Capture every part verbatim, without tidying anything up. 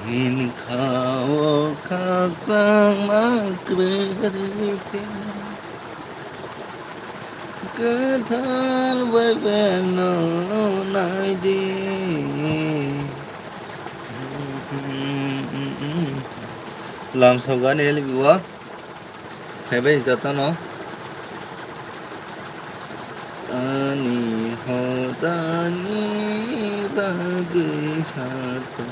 Bini kha-o khakchangma kwrwi khe, kwthar bai beno nai di. Lamsok gani L B o. Phaibai jotono. Ani hodani bagwi sato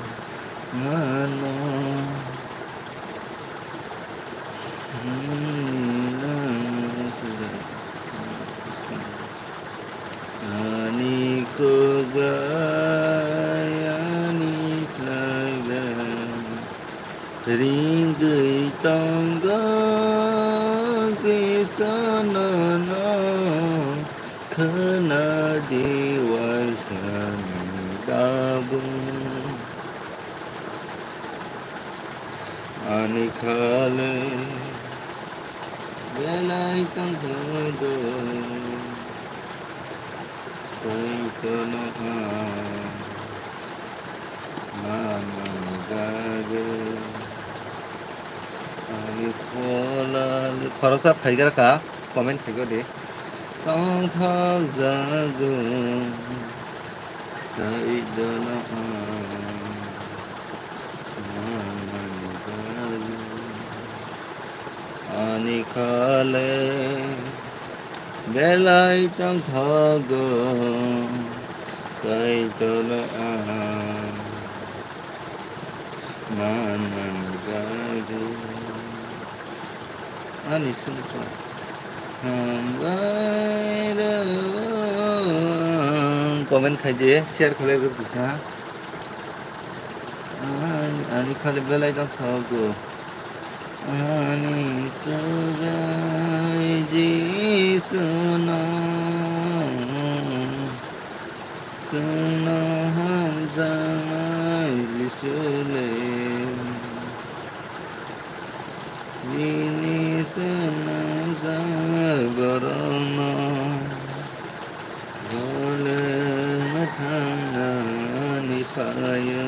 mano. Ani nang sujai. Ani kok bai, ani khlai bai, ringwi tongo Jisu nono, khna di waisa ni babung. Ani khale belai tongthogo, Kaitorno ang manmani bagwi. Ani phola khoroksa phaigar kha, comment khaikho di. Tongthok jago, Kaitorno ang manmani bagwi. Ani khale belai tongthogo, Kaitorno ang manmani bagwi. Ani sungkha hambai rw ang. Comment khai di, share khlai rw kisa. Ani, ani khale belai tongthogo. Ani Subrai Jisu no, chwngno hamjaknai Jisu le. Bini swnamjak borokno bole mwthangnani phaio.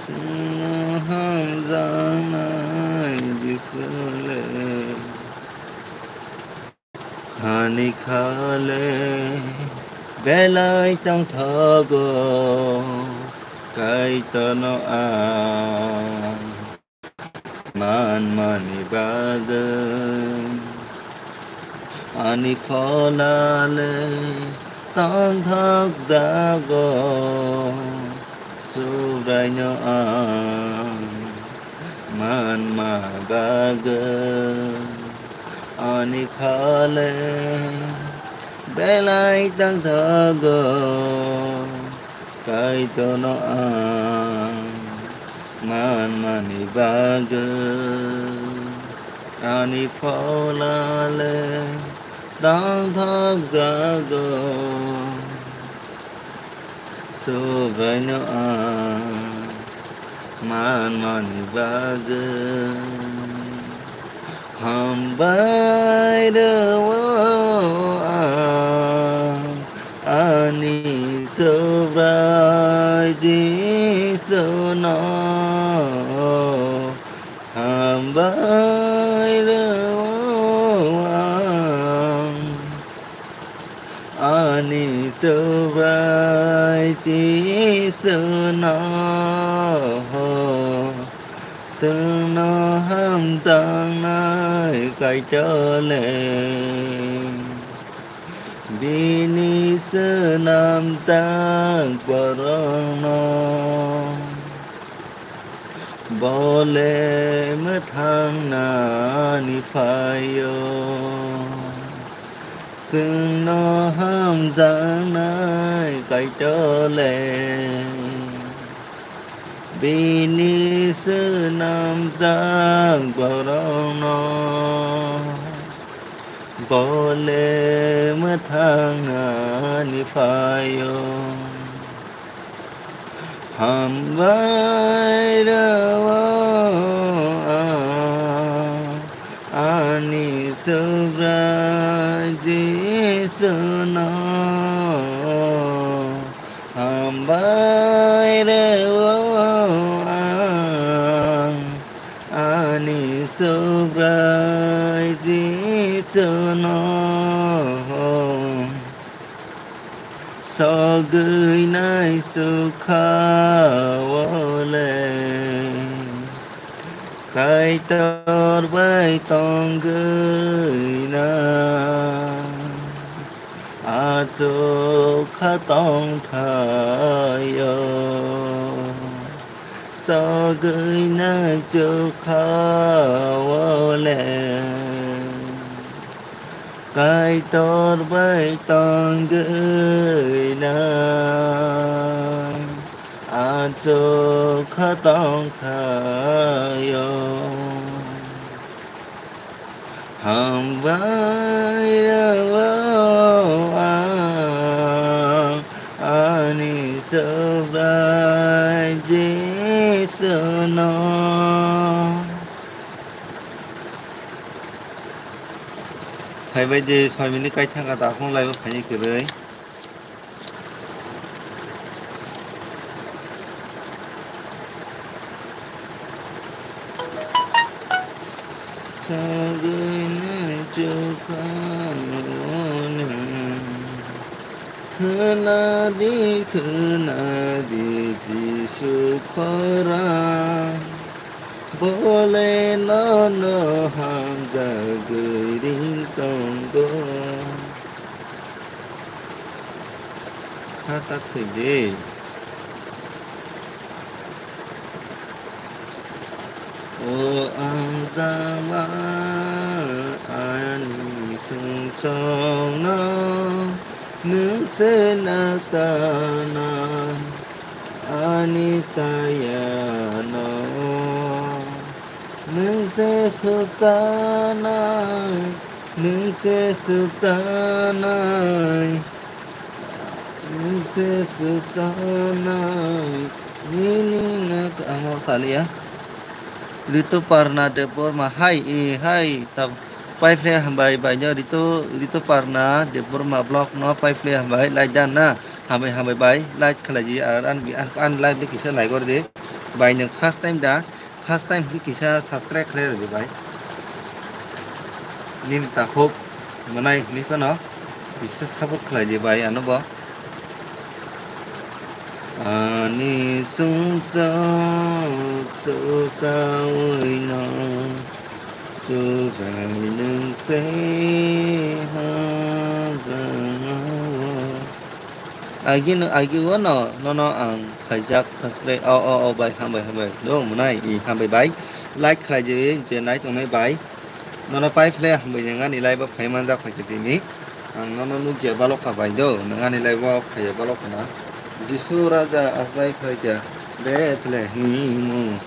Chwngno hamjaknai Jisu le. Ani khale belai tongthogo, Kaitorno ang manmani bagwi. Ani pholale tongthok jago, Subraino ang manma bagwi. Ani khale belai tongthogo, Kaitorno ang manmani bagwi. Ani pholale tongthok jago, Subraino ang manmani bagwi. Hambai rw-o ang ani Subrai Jisu no. Hambai rw-o ang ani Subrai Jisu no. Chwngno hamjaknai Kaitor le. Bini swnamjak borokno bole mwthangnani phaio. Chwngno hamjaknai Kaitor le. Bini swnamjak borokno bole mwthangnani phaio. Hambai rw-o ang ani Subrai Jisu no. Ham- Sogwinai chukha o le, Kaitor bai tongwinai, a chukha tongthaio. Sogwinai chukha o le, Kaitor bai tongwinai, a chukha tongthaio. Hambai rw ang ani Subrai Jisu no. Phaibai di soi minute kaithang ka dakhung laibo phaini kwrwi. Sagwinani chukha o le. Khwnadi, khwnadi Jisu khorang. Bo le nono hamjagwi ring tongo. Kha ta thwi de. O ang jama ani sungsongno nwng se naktanai ani sayano. Nwng se susanai, nwng se susanai, nwng se susanai, nini nak amo salia. Ritu Parna Debbarma, hai, e, hai, tak, pai phle hambai, bai, no, Ritu, Ritu Parna Debbarma vlog no pai phle hambai, like dan na, hambai, hambai, bai, like khlai di, ar an, an, an live le kisa like or de, bai, nwng first time da, First time hwnkhe kisa subscribe khlai rwdi bai. Nini takhuk mwnai hwnwi phano kisa support khlai di bai ano bo. Ani sumsok susaui no Subrai nwng se hamjakmao. Agi no, agi o no, nono ang khaijak subscribe. O, o, o, bai, hambai, hambai. Do, mwnai, i, hambai, bai. Like khlai di, je nai tongnai, bai. Nono pai phle, hambai, nwng ani live o phai manjak, phai khe tini. Ang nono nukya balok kha, bai, do. Nwng ani live o phai balok kha na. Jisu Raja achai phai kha Bethlehem o.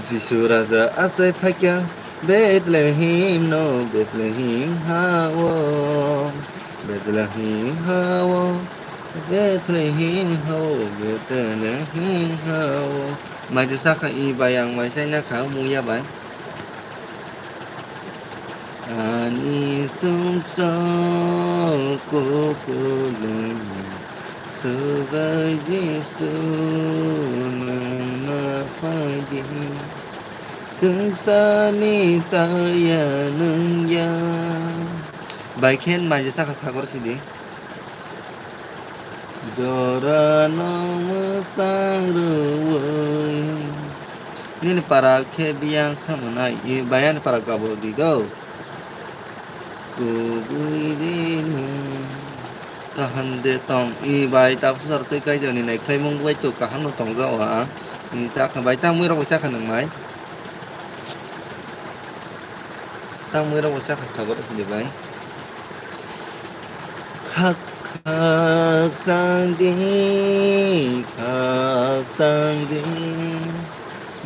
Jisu Raja achai phaikha Bethlehem no, Bethlehem ha-o, Bethlehem ha-o, Bethlehem ha-o, Bethlehem ha-o. Mai de sakha i bai ang mai sai na kha mungya bai. Ani sumsok kukulung Subrai Jisu nwng ma phaidi. Swngcharni chaya nwng ya. Bai khe mai je sakha sagor sidi. Jorano mwsang rwui. Nini para khe biyang samunai, i bayani para gabo digo. Kubui de nwng. Kaham de tong, i bai tapsar tei kaijani nai khlaimung bai to kaham no tongjago ang. Ni chakha bai tangmui rok bai chakha nang mai. Tangmui rok bai chakha sagor sini bai. Khak, khak sang di, khak sang di,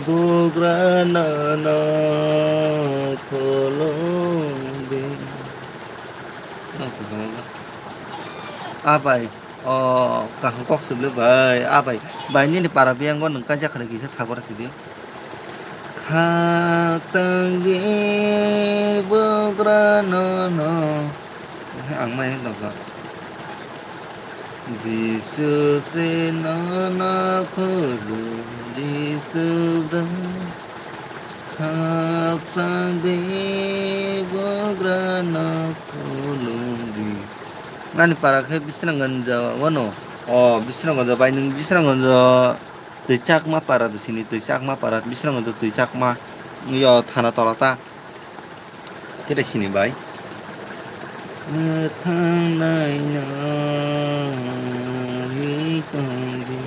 bugra no, no, khulum di. Nang sa tong ba? A bai, o, kaham kok sibli bai, a bai, bai nini para biyang go nung kaisa khwrwi kisa sagor sidi. Khak chang di bugra no no. Ang mai dok ba. Jisu se no no khulum di Subrai. Khak chang di bugra no khulum di. Ani para khe Bisramganj wano. O Bisramganj bai nwng Bisramganj twi chakma para de sini twi chakma para Bisramganj twi chakma. Yo thana tola ta. Khe sini bai. Mwthang naina ri tong di.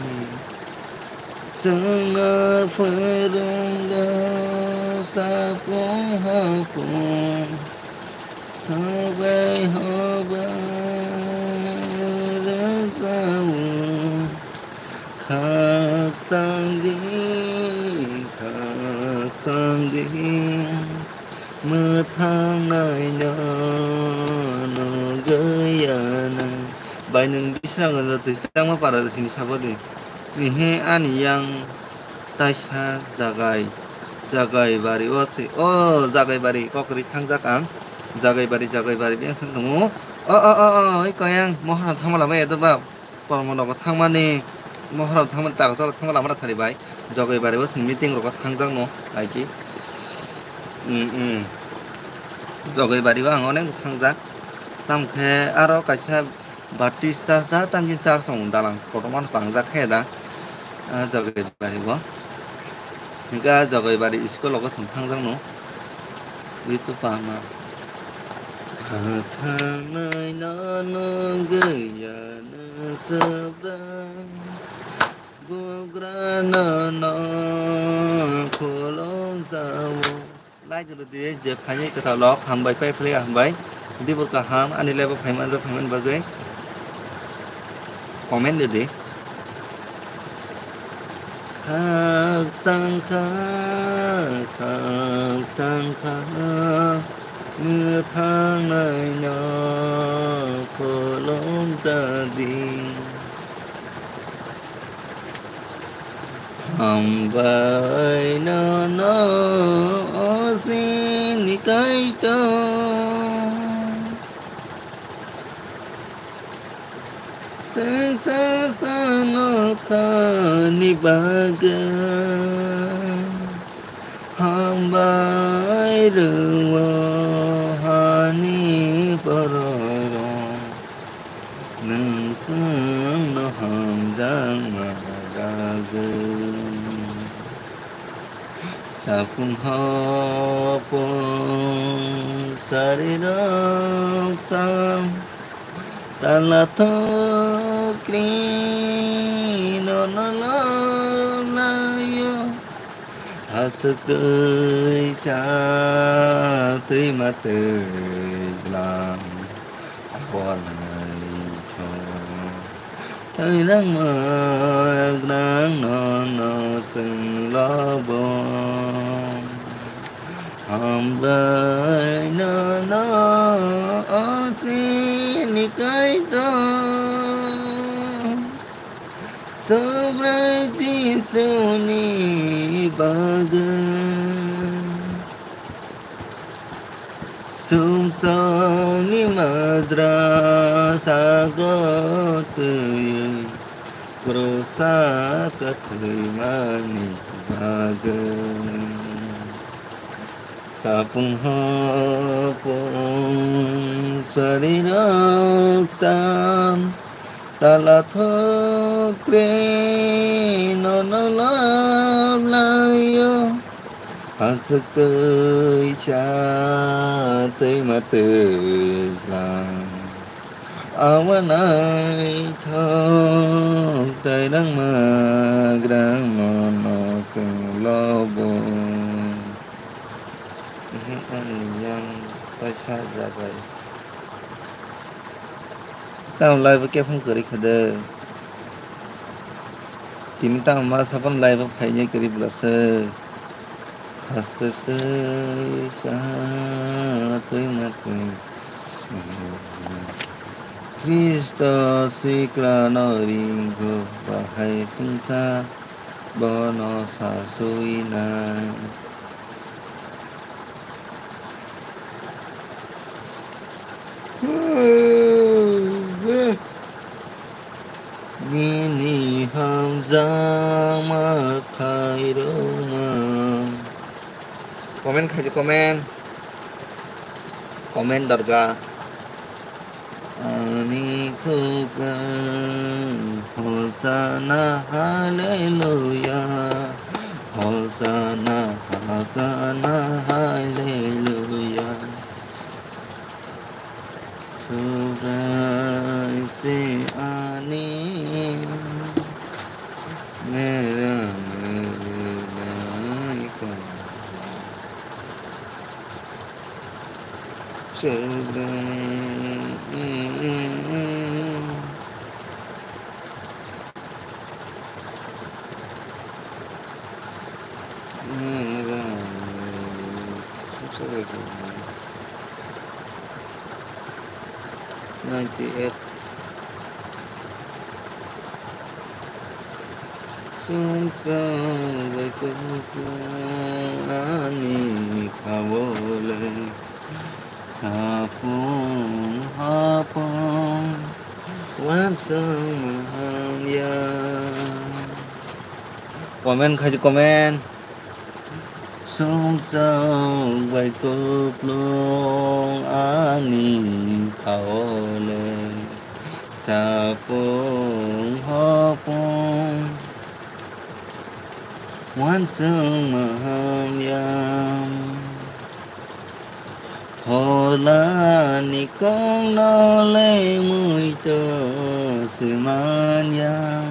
Chwngno phwrwnggo sapung hapung, sabai hobai rwjao. Khakchang di, khakchang di, mwthang naino nugwi ya nai. Bai nwng Bisramganj twi chakma para sini sabo di. Ehe, ani yang taisa Jagai, Jagai bari o se, o Jagai bari kok kwrwi thangjak ang. Jagai bari, Jagai bari biyang sang tongo. O, o, o, o, oi koyang, mohor thangma lama ya doba. Kormo nogo thangmani, mohor thangmani, tago salo thangma lama sari bai. Jagai bari o sing meeting rogo thangjak no, ai ki. Mm, mm. Jagai bari o ang onek thangjak. Tamo khe aro kaisa Baptist church da, tamni church song dalang kotorma no tangjak khe da, ah, Jogaibari bo. Hingke ah Jogaibari school o chwng thangjak no. Itu pama. Hathanai no nugwi ya na sabrai. Bugra no no khulum sao. Like rwdi, je phaini kwtal rok, hambai, pai phlai hambai. Dibur kaham, ani live o phaimanjak, phaimani bagwi comment rwdi. Khakchang kha, khakchang kha, mwthang naino khulum jadi. Hambai nono o chini Kaitor. Chwngsa sano khani bagwi. Hambai rwo hani bororok. Nwng chwngno hamjakma ragwi. Sapung hapung sarirok sam tala thokri nono loblaio. Haswk twi sa twi ma twi jlang. Awanai kho. Twi rang ma grang no no sing lobo. Hambai no no o chini Kaitor. Subrai Jisuni bagwi. Sumsokni madra sago twi. Krosa kathwimani bagwi. Sapung hapung sarirok sam tala thokre nono loblaio. Haswk twi sa twi ma twi jlang. Awanai thok tai rang ma grang nono sing lobo. Ehe, ani yang tai sa jagai. Tamo live khe phone kwrwi kha de. Tini tamo ma saphan live phainai kwrwi bwlasa. Haswk twi sa twi ma twi. Khristo siklano ringkho bahai swngsa bono sasui nai. Nini hamjakma khairokma. Comment khaidi, comment. Comment dorga. Ani khukra, Hosanna, Hallelujah, Hosanna, Hosanna, Hallelujah. Subrai se ani mera mera ko. Subrai. Ninety eight. Sumchang bai kuplung ani khawole. Sapung hapung wansung mahamya. Comment khaji comment. Sumchang bai kuplung ani khawole. Sapung hapung wansung mahamya. Pholani kongno le muito se manya.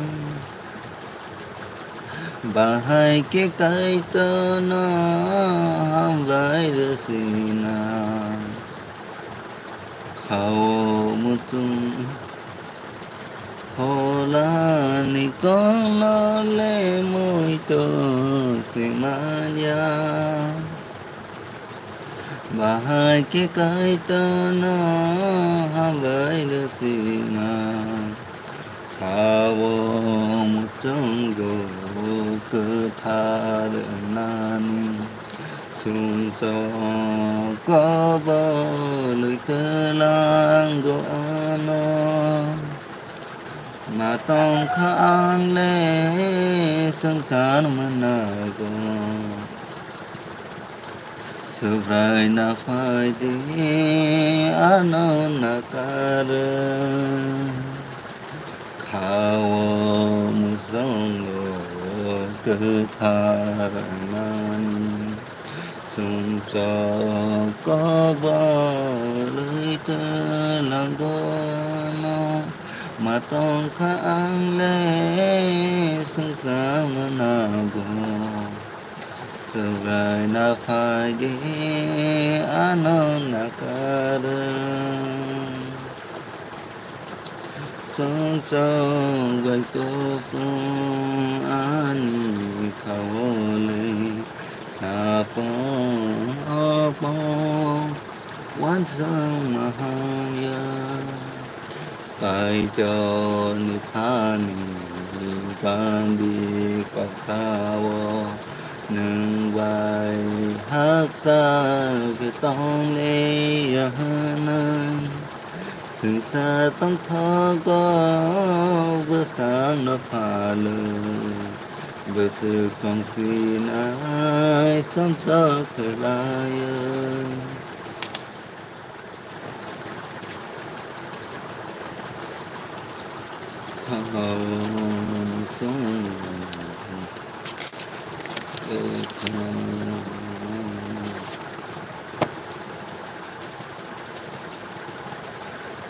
Bahai khe Kaitorno hambai rwsina. Khao muchung. Pholani kongno le muito se manya. Bahai khe Kaitorno hambai rwsina. Khao muchungo kwthar nani. Sumchok kobolwi twlango ano. Ma tongkha ang le swngchar mwnago. Subrai na phai di ano nakarwi. Khao muchungo kwthar nani. Sumchok kobolwi twlango no. Ma tongkha ang le swngchar mwnago. Subrai na phai di ano nakarwi. Sumchok bai kuplung ani khawole. Sapung hapung wansung mahamya. Kaitorni thani bandi kok sao. Nwng bai hakchal khe tong liya hwnwi. Swngchar tongthogo bwsakno phalwi, bwswk tongsinai chomchok khlaiwi. Khao song.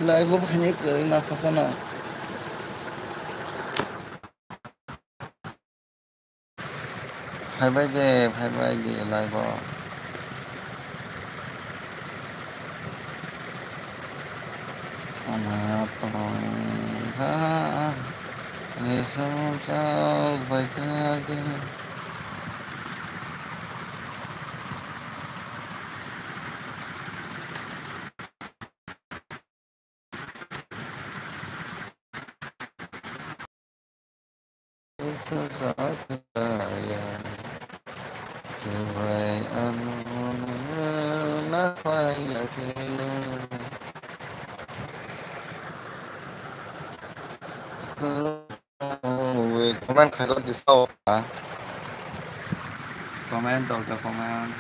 Live bo phaini kwrwi masa phano. Phaibai de, phaibai de live bo. Ama tongkha, nisung chok bai kha khe. Subrai ano na phai ya khe le. Comment khairok di sao. Comment, dorkar comment.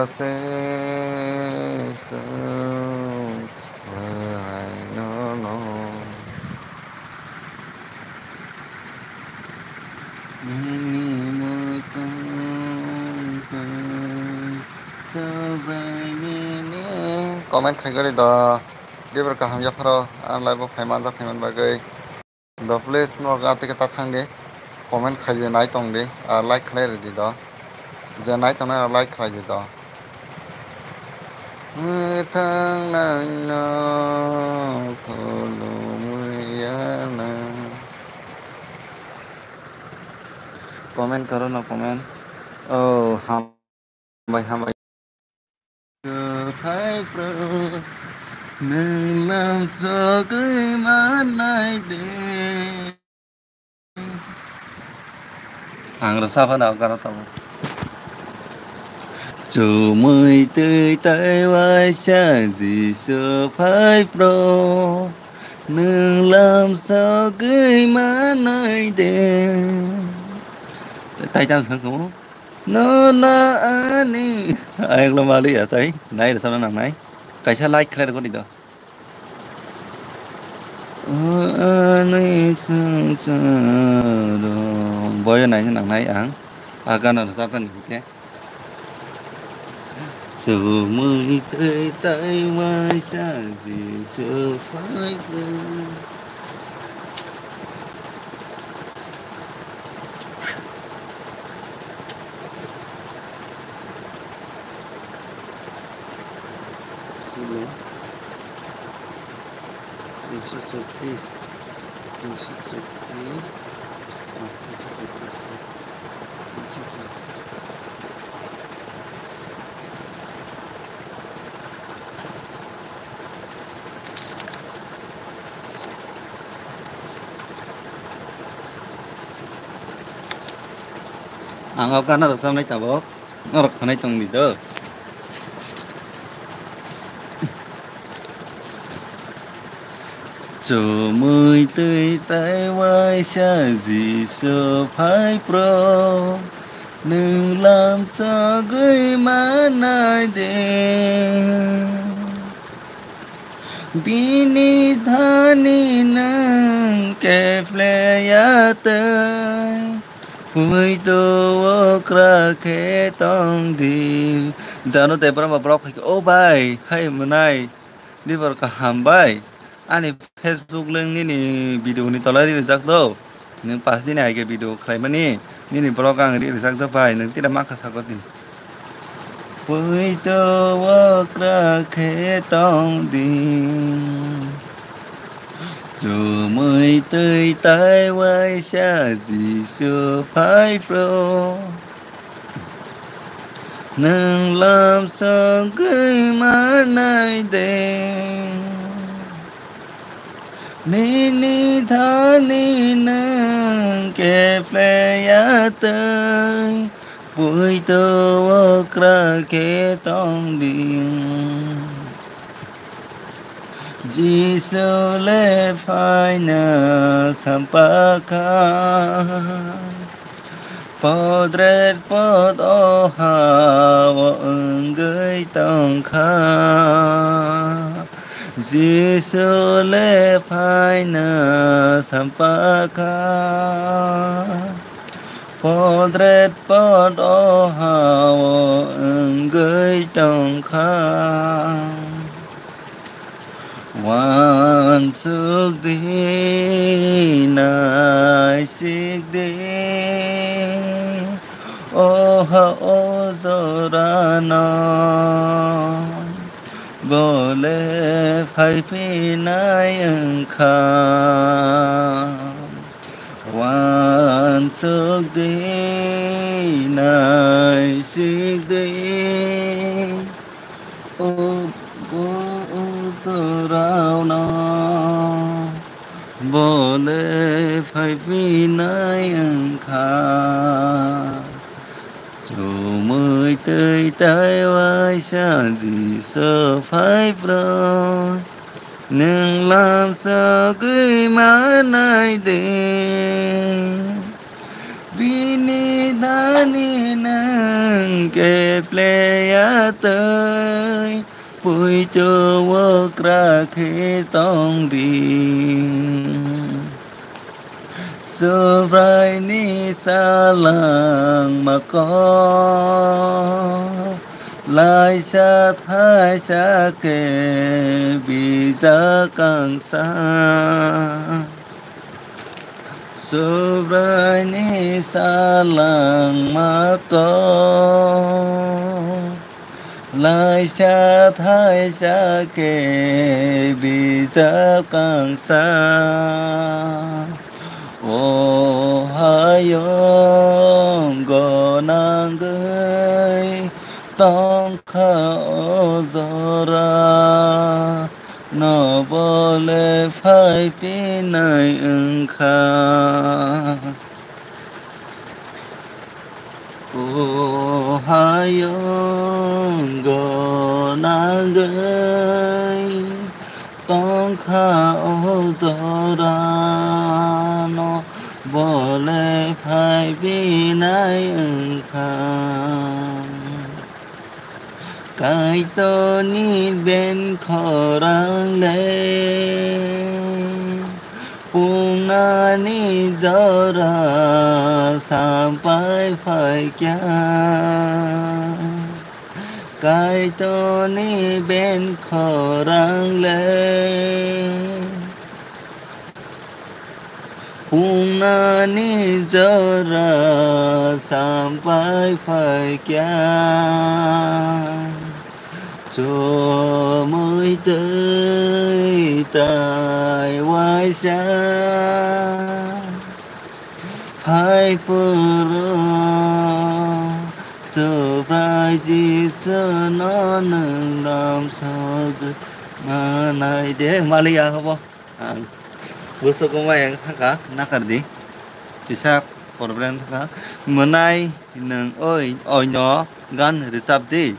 Se chwng belai nono nini muchung twi chwbai nini. Comment khai gori do. Dibor kaham yapharo ang live o phai manjak phai man bagwi. Do please norok atike ta thang di, comment khai di, nai tong di, ah, like khlai rw di do, je nai tongnai rok like khlai di do. Mwthang nang no khulumuyana. Comment karo no comment. Oh, ham. Hambai, hambai. Phai pro, nwng lam chogwi manai de. Ang rwsa phano gana tongo. Chumui twi tei waisa Jisu phai pro, nwng lam chogwi manai de. Tai tang thang kamo. No na ani. Ayang lo mali ya tai. Nai rasa na nang nai. Kaisa like khlai rwgwi di do. O ani sangcharo. Boyo nai nang nai ang. Agana rasa kan ke. Chumui tei tai waisa Jisu phai pro. Sile. Tinso choklis. Tinso choklis. Ah, tinso choklis. Tinso choklis. Ang o gana rwchapnai tabuk, norok khwnai tong di do. Chumui twi tai waisa Jisu phai pro, nwng lam chogwi manai de. Bini thani nwng kefle ya tei, puito okra khe tong di. Jano tei borok ba borok phai khe, "O bai, hai mwnai, dibor kaham bai." Ani Facebook link nini video ni tolai rijak do. Nwng pas din aige video khlaimani, nini borok ang ri rijak do bai, nwng tira ma kha sakot di. Puito okra khe tong di. Chumui twi tai waisa Jisu phai pro. Nwng lam sogwi manai de. Nini thani nwng kefle ya tei, puito okra khe tong di. Jisu le phaina sampakha, podret pod o ha-o wngwi tongkha. Jisu le phaina sampakha, podret pod o ha-o wngwi tongkha. Uansuk di, naisik di, o ha-o jorano, bo le phaiphinai wngkha. Uansuk di, naisik di, o, bo, o jorano, bo le phaiphinai wngkha. Chumui twi tai waisa Jisu phai phro, nwng lam sogwi manai de. Nini thani nwng kepleya twi, puito okra khe tong di. Subraini salangma kok, laisa thaisa khe bijak kangsa. Subraini salangma kok, laisa thaisa khe bijak kangsa. O hayung gonangwi tongkha o jora, no bole phai pinai wngkha. O hayung gonangwi tongkha o jora, no bole phai pinai wngkha. Kaitorni ben khorang le pungnani jora sampai phaikya. Kaitorni ben khorang le pungnani jora sampai phaikya. Chomui twi tai waisa phai phuru, Subrai Jisu no nwng lamsogwi manai de. Maliya hobo. Ang bwswk wngmai ang thangkha, nakardi. Kisa problem thangkha. Mwnai nwng oi, oino gan rwchapdi.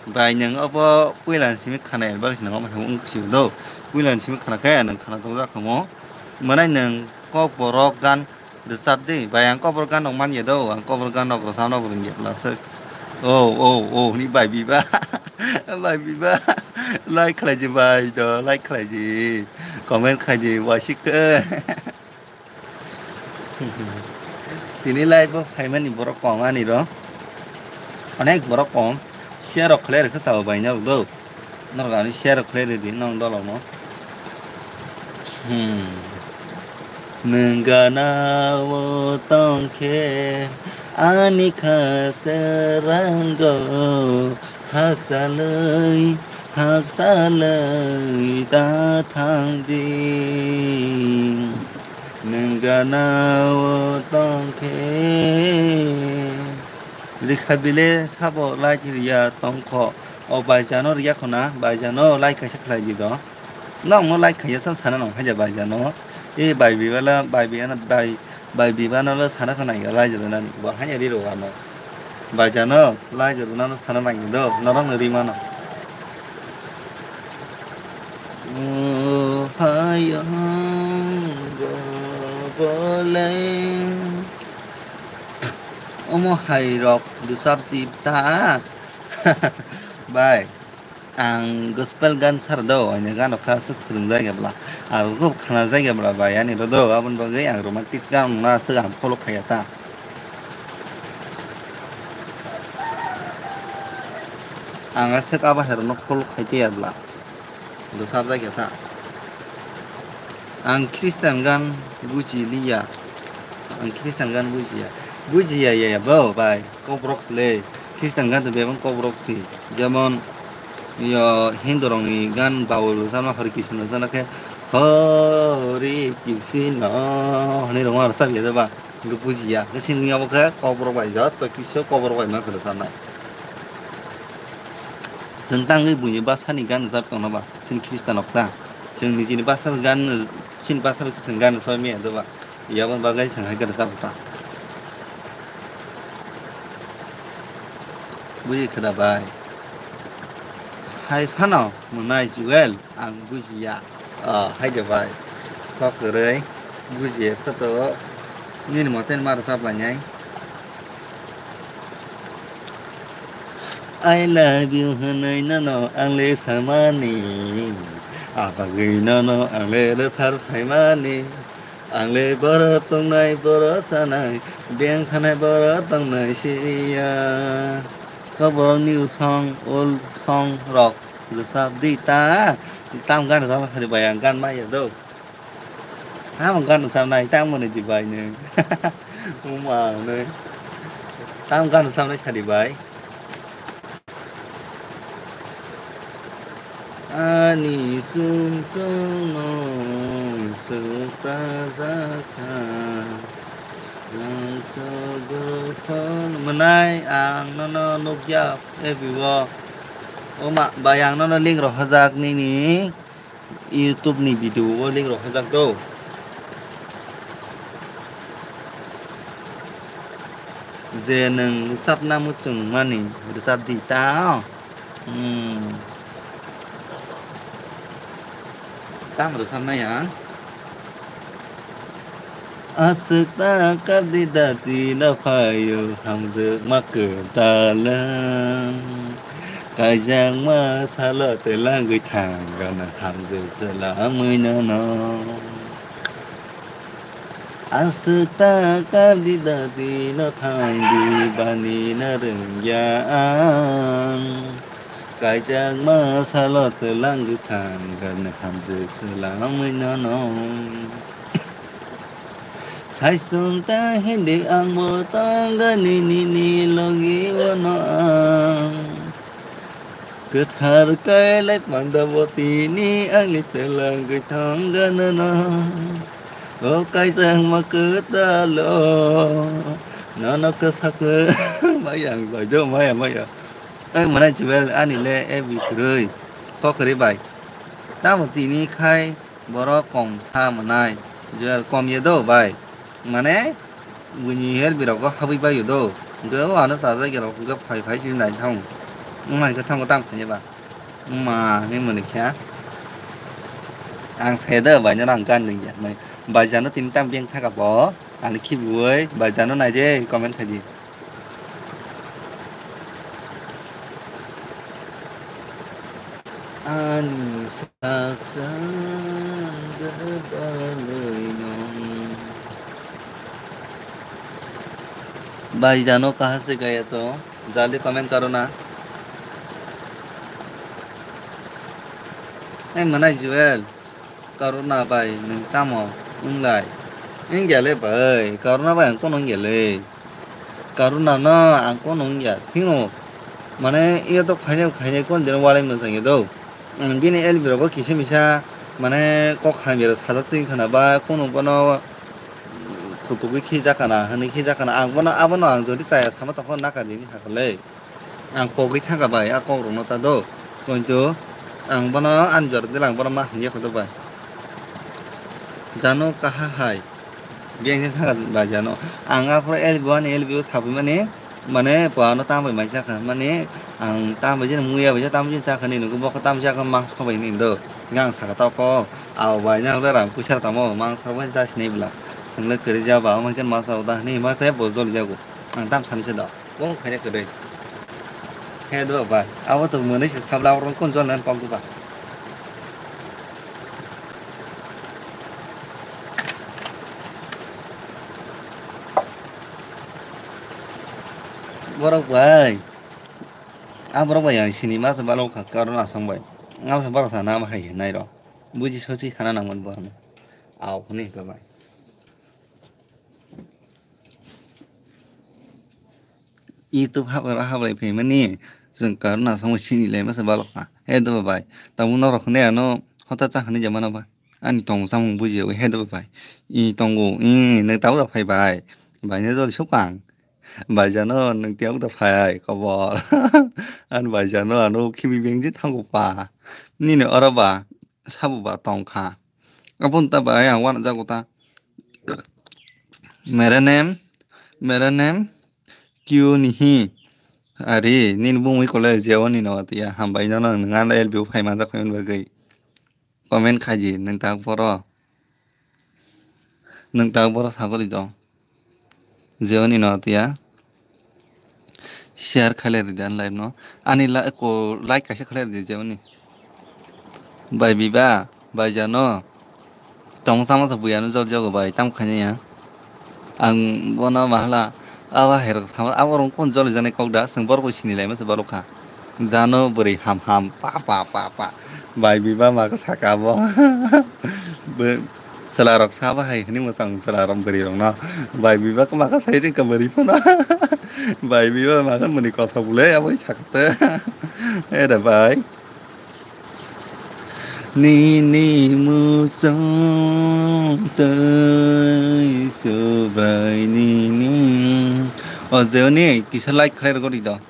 Bai nwng obo puila ni simi khana ya, bagwi se nwng omo hai wngkha sibo do. Puila ni simi khana khe nwng khana tong jak kha mo. Mwnai nwng kokborok gan rwchapdi. Bai ang kokborok gan rok man ya do, ang kokborok gan rok rwchapna bo rwngya plaswk. O, o, o, hwnwi bai biba. Bai biba. Like khlaidi bai do, like khlaidi. Comment khlaidi, waisik khe. Tini live o phaimani borok kong ani ro. Onek borok kong. Share rok khlai rwkha sao bai norok do. Norok ani share rok khlai rwdi nong dolok no. Hmm. Nwng gana o tong khe ani kha se rango. Hakchalwi, hakchalwi ta thang di. Nwng gana o tong khe. Rikha bile sabo like riya tong kho. O baijano riya khona, baijano like kaisa khlai di do. Nokno like khaisa sa sana nang haja baijano. E bai bibala, bai bibana, bai, bai bibano lo sana sana ya laijalo nani. Bo hanya ri ro ano. Baijano, laijalo nano sana nang do. Norok no ri mano. O hayung go bole. Omo hai rok dusap tip ta. Bai. Ang gospel gan sar do, ani gan rok kha swk swrwng jai khe bla. Aro kok khana jai khe bla bai, ani ro do, aboni bagwi ang romantic gan na swk ang follow khaiya ta. Ang aswk abo hai rokno follow khai tei ya bla. Do sab jai khe ta. Ang Christian gan buji liya. Ang Christian gan bujiya. Bujiya ya ya bo bai. Kokrok se le. Christian gan to bebang kokrok se. Jemon yo Hindu rok ni gan Bible sana Hare Krishna sana khe Hare Krishna hwnwi rwma rwchap ya ba. Bo bujiya. Khe sini abo khe kokrok bai joto kisa kokrok bai ma se rwchapnai. Chwng tangwi buini bwsani gan rwchap tongno ba. Chini Christian rok ta. Chwng nijini bwsa gan, chini bwsa bai chwng gan rwchap maya do ba. Yaboni bagwi chwng hai khe rwchap ta. Buji khe da bai. Hai phano mwnai Joel, ang bujiya. O, hai de bai. Kok kwrwi. Bujiya khe to. Nini mote ma rwchap lainai. I love you hwnwi nono ang le samani, abagwi nono ang le rwthar phaimani, ang le boro tongnai boro chanai, beng thanai boro tongnai siriya. Kok borok new song, old song rok rwchap di ta, tam gan rwchapna sadi bai ang gan maya do. Tamo gan rwchapnai, tamo ni jibai nwng. Uma nwng. Tamo gan rwchapnai sadi bai. Ani chwng chwngno swchajak kha. Langsogo phol mwnai ang nono nukya F B o. Oma bai ang nono link rohorjak nini. YouTube ni video o link rok hajak do. Je nwng rwchapna muchung mani rwchap di ta. Hmm. Tam rwchapnai ang. Aswk ta kap di dati no phaio hamjwk ma kwtal. Kaijakma salo twlangwi thang gana hamjwk swlamwi nono. Aswk ta kap di dati no thang di bani na rwngya ang. Kaijakma salo twlangwi thang gana hamjwk swlamwi nono. Saisung ta hindi ang bo tongani nini logi wano ang. Kwthar kailai panda bo tini ang ni twlangwi thang gana no. O kaisa hwngma kwtalo. Nono kwsa khe maya ang bai do maya maya. Ai mwnai Jewel ani le F B kwrwi. Kok kwrwi bai. Tamo tini khai. Borok kom sa mwnai. Joel kom ye do bai. Mane, buini her birok go habwi bai do. Hwnkhe o ano chajak ya rok hwnkhe phai phai sini nai thang. Wng hai khe thango tang phai ba. Wng ma ni mwnwi kha. Ang se do bai no rang gan ring ya nai. Bai jano tini tam beng thaka bo. Ani khibiwi bai jano nai je comment khai di. Ani saksa gwdalwi nong. Bai jano kaha se gaya to jali comment karo na. Ei mwnai Joel. Karuna bai nwng tamo wnglai? Wngya le bai, Karuna bai ang kono wngya le. Karuna no ang kono wngya. Thino mane iyo to khainai khainai kon dino walai mwsang ya do. Ang bini L B rogo kisa misa mane kok hamya rok sajak twi khana ba kono bono khutugwi khijak kana hwnwi khijak kana ang bono abono ang jodi chaya sama tongkha nakar dini sakha le. Ang pogwi thangkha bai, a kokrokno ta do. Kintu ang bono ani jora dila ang bono ma hamya kho do bai. Jano kaha hai. Biyang khe thangkha bai jano. Ang aphuru L B o ani L B o sabwi mani, mane pwano tamo bai mai chakha. Mane ang tamo bai jani muya bai tamo jani chakha ni nukgo bokho tamo chakha mangso bai ni do. Ang sakha ta pho. Abo bai nang le rang puisa tamo mangso bai cha sinai bwla. Swngle kwrwi ja ba, omo khe masa uda hwnwi masa bo joli jago. Ang tam sani se do. Bong khaina kwrwi. He do bai. Abo to mwnwi se sabla oro kon jol nan kok do ba. Borok bai. A borok bai yang sini masa balo kha karon asong bai. Ngam sa borok sana ma hai nai ro. Buji sochi sana nang man bo ano. Au hwnwi ka bai. YouTube hap-, hablai phaimani chwng karna songwi sini lai masa balok ha. He do bai. Tamo norok hwnwi ano hota cha hwnwi jamano ba. Ani tong chamung bujiyawi he do bai. I tongo, i nang tabo da phai bai. Bai ne dol sukang. Bai jano nang tiyago da phai kobor. An bai jano ano khibi bengji thango pa. Nini oro ba. Sabo ba tong kha. Aboni ta bai ang uanajago ta. Mere nem, mere nem, kyu nihi. Ari, nini bumui kole jeo ni no tiya. Hambai no no nang L B o phai manjak phai bagwi. Comment khaji, nang tak boro. Nang tak boro sagori do. Jeo ni no tiya. Share khailai rwdi ani live no. Ani la-, ko like kaisa khailai rwdi jemani. Bai biba, bai jano. Tong sama sa buya no jol jogo bai, tam khaina ya. Ang bono mahala, aba herok sama, abo rong kon jol jani kok da, seng borok sini lai masa balok kha. Jano bwrwi ham ham, pa, pa, pa, pa. Bai biba ma ka saka bo. Be, Chwla rok sa bahai hwnwi mwchang chwla rok bwrwi rok no. Bai biba kwma kha sai rwkha bwrwi phano. Bai biba ma kha muni kotha bwle abo sakte. Era bai. Nini muchung tei subrai nini. O jeoni kisa like khlai rwgwi do.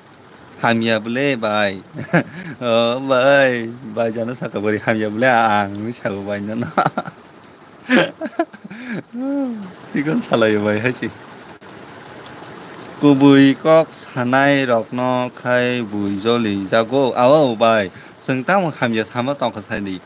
Hamya bwle bai. O bai, bai jano saka bwrwi hamya bwle ang hwnwi sago bai nono. Tikon salaio bai hai se. Kubui kok sanai rokno khai bui joli jago. Ao bai, chwng tamo hamya sama tongkha sai di.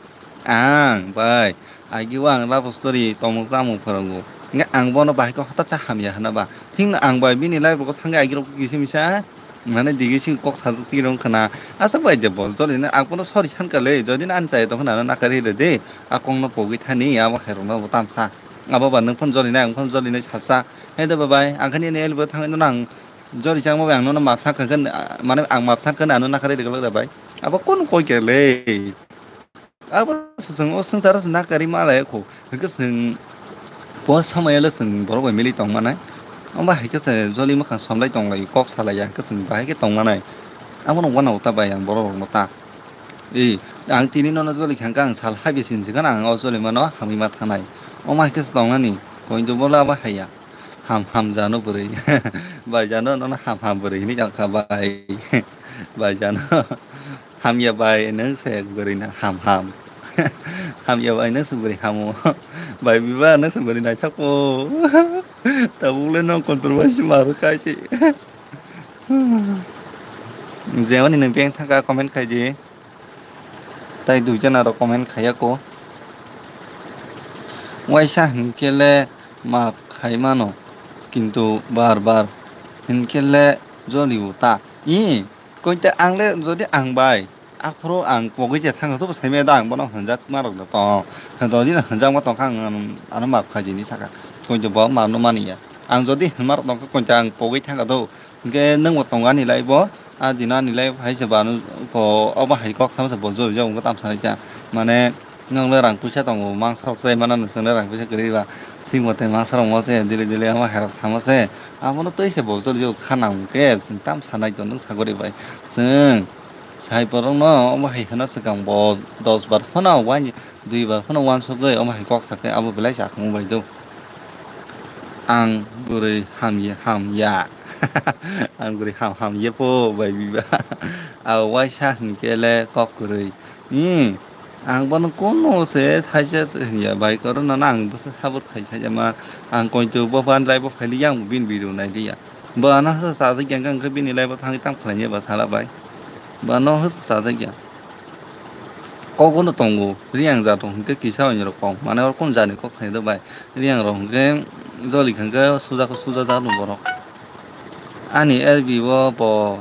Ang bai, agi o ang love story tongmung chamung phorango. Hwnkhe ang bono bahai khe hothat cha hamya hwna ba. Thikno ang bai bini live rogo thangwi agi rok kisa misa. Mane digi si kok sajak twi rong khna. Asa bai je bo joli na ang bono sorry san kale. Jodi na ani chaya tong khna na nakari re de. A kong no pogwi thani abo hai rok no bo tamsa. Abo ba nwng phone joli na ang phone joli na sasa. He de ba bai ang khani ne elbo thangwi no nang joli chang bo ang no map sa kha khan mane ang map sa khan ano nakari de da bai. Abo kon koi kale. Abo swchwng o swngcharo se nakari ma lai kho. Hwnkhe chwng bo samaya le chwng borok bai mili tong manai. Omo hai khe se joli mwkhang somlai tong lai kok salai ya hwnkhe chwng bahai khe tong manai. Abono uanao ta bai ang borok rok no ta. E, ang tini nono joli kha hwnkhe ang sal habya sin se gana ang o joli mano hamwi ma thanai. Omo hai khe se tong nani. Kointo bolo abo hai ya. Ham ham jano bwrwi. Bai jano nono ham ham bwrwi hinwi tong kha bai. Bai jano. Hamya bai nwng se bwrwi na ham ham. Hamya bai nwng se bwrwi hamo. Bai biba nwng se bwrwi naithakmo. Tabuk le nwng controversy ma rwkha se. Jemani nwng beng thangkha comment khai di. Tai dui jana rok comment khaiya ko. Waisa hinkhe le maaf khai mano, kintu bar bar hinkhe le joli o ta. I, koite ang le jodi ang bai, aphuru ang pogwi je thangkha, joto sai maya da ang bono hwnjak ma rok da tong. Jodi no hwnjak ma tong kha ang ano maaf khai jini saka. Koite bo maaf no mani ya. Ang jodi hwnma rok tong kha koite ang pogwi thangkha do. Hwnkhe nwng bo tongo ani live o, a dino ani live hai se bo ano ko obo hai kok sama se bo jori jago wngkha tamo sanai cha. Mane nwng le rang puisa tongo, mangsa rok chai mano, nwng le rang puisa kwrwi ba. Thik mote mangsa rok mo se dili dili ama hai rok samo se. Abono twi se bo jori jago kha nang hwnkhe chwng tamo sanai to nwng sagori bai. Chwng sai borok no omo hai hwnna swkang bo dos bar phano waini dui bar phano wansugwi omo hai kok sakhe abo belai cha khamo bai do. Ang bwrwi hamya, hamya. Ang bwrwi ham, hamya po bai biba. Abo waisa hinkhe le kok kwrwi. Ni, ang bono kono se thaisa se hinya bai koro no ang bwsa sabot khai sajama. Ang koitu bo phan rai bo phaili yang bin video nai liya. Bo ano hasa sajak yang kang khe bini live o thangwi tam khlaiya ba sala bai. Bo ano hasa sajak ya. Kok no tongo, riyang jat rok hinkhe kisa onyo rok kok. Mane oro kun jani kok sai do bai. Riyang rok hinkhe joli kha hinkhe suja khe suja jak no borok. Ani L B o bo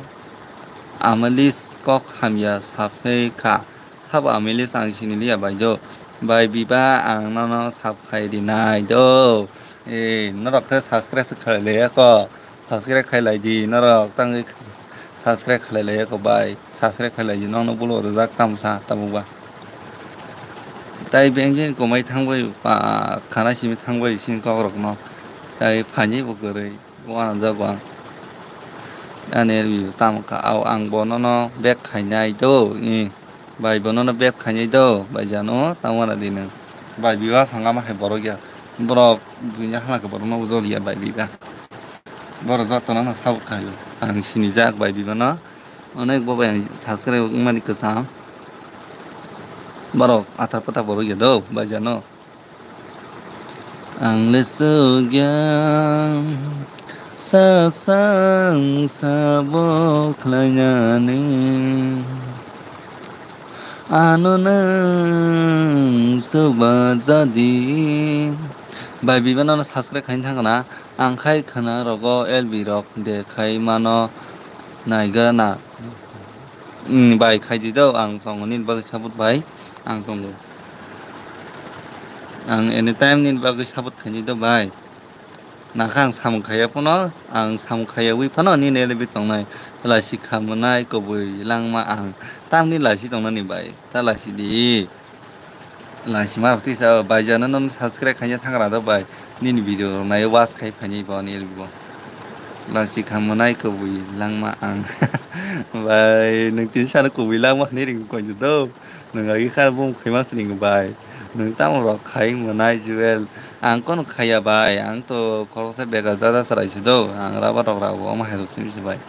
amalis kok hamya saphe kha. Sabo amalis ang sini liya bai do. Bai biba ang nono sap khai rinai do. E, norok khe subscribe se khlai liya kho. Subscribe khai lai di norok, tangwi subscribe khlai lai kho bai, subscribe khai lai di, nokno bulo rijak tamo sa tabuk ba. Tai bengsin komai thangbai, pa, khana simi thangbai sini kok rok no. Tai phaini bo kwrwi, uanajak ang. Ani review tamo kha, au ang bo nono back khainai do, i. Bai, bonono back khainai do, bai jano, tamo na di nwng. Bai, biba sanga ma hai borok ya. Borok, buini hala khe borok no ujol ya, bai, biba. Borok joto no sabo khaio. Ang sinijak, bai, biba no. Onek bo bai ang subscribe wngmani kwcham. Borok, athar pathar borok ya do, bai jano. Ang le sugya sak sak sabo khlainani ano nang soba jadi. Bai biba nono subscribe khaini thangna ang khai khna rogo L B rok de khai mano. Naigra na. Hmm, bai, khaidi do, ang tongo nini bagwi support bai. Ang tongo. Ang anytime nini bagwi support khaini do bai. Nakha ang samung khaiya phano, ang samung khaiyawi phano nini elebwi tongnai. Laisi kha mwnai kubui langma ang. Tamni laisi tongnani bai. Ta laisi di. Laisima rok tisa o, bai jano nono subscribe khaina thangra do bai. Nini video rok nai watch khai phaini bo ani elbio. Laisi kha mwnai kubui langma ang. Bai, nwng tini sano kubui langma hinwi ring koi do. Nwng agi kha bum khaima sini bai. Nwng tamo rok khai mwnai Jewel. Ang kono khaiya bai. Ang to khoroksa bega jada chwrai se do. Ang raba rok rabo omo hai rok simi se bai.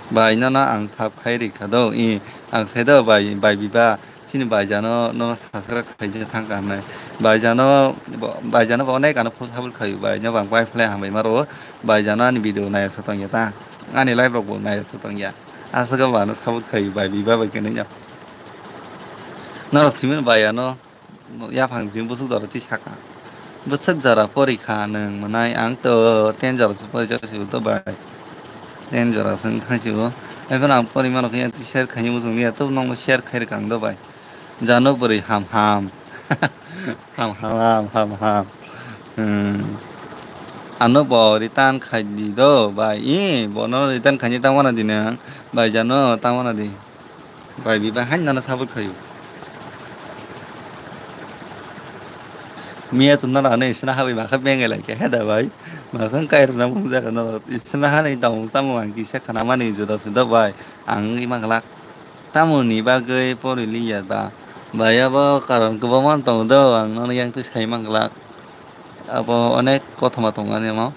Bai nono ang sab khai ri kha do. I, ang sai do bai, bai biba. Chini baijano nono subscribe khaijak thangkha hwnwi. Baijano bo, baijano bo onek ano phone support khaio, baino bang bai phlai hambai maro. Baijano ani video naiya se tongya ta. Ani live rok bo naiya se tongya. Aswk ba ano support khaio, bai biba bai kene ya. Norok simi bai ano yaphang jing bwswk jora twi saka. Bwswk jora porikha nwng mwnai, ang to ten jora se porijak se to bai. Ten jora se wng thang se bo. Ephano ang pori mano khe share khaini muchung liya, to nokno share khai rwkha ang do bai. Jano bwrwi ham ham. Ham ham ham ham ham. Hmm. Ano bo return khai di do bai. I, bono return khaini tangmana di nwng. Bai jano tangmana di. Bai biba hain nano support khaio. Miya to nora ano isna habai bakha bengai lai khe heda bai. Bakha kai rwna mung jaga noro isna hani tong samung ang kisa khana mani juda se do bai. Ang wngwi manglak. Tamoni bagwi pori liya ba. Bai abo karon kwbangma tongo do ang nono yang twi sai manglak. Abo onek kothoma tongo ani omo.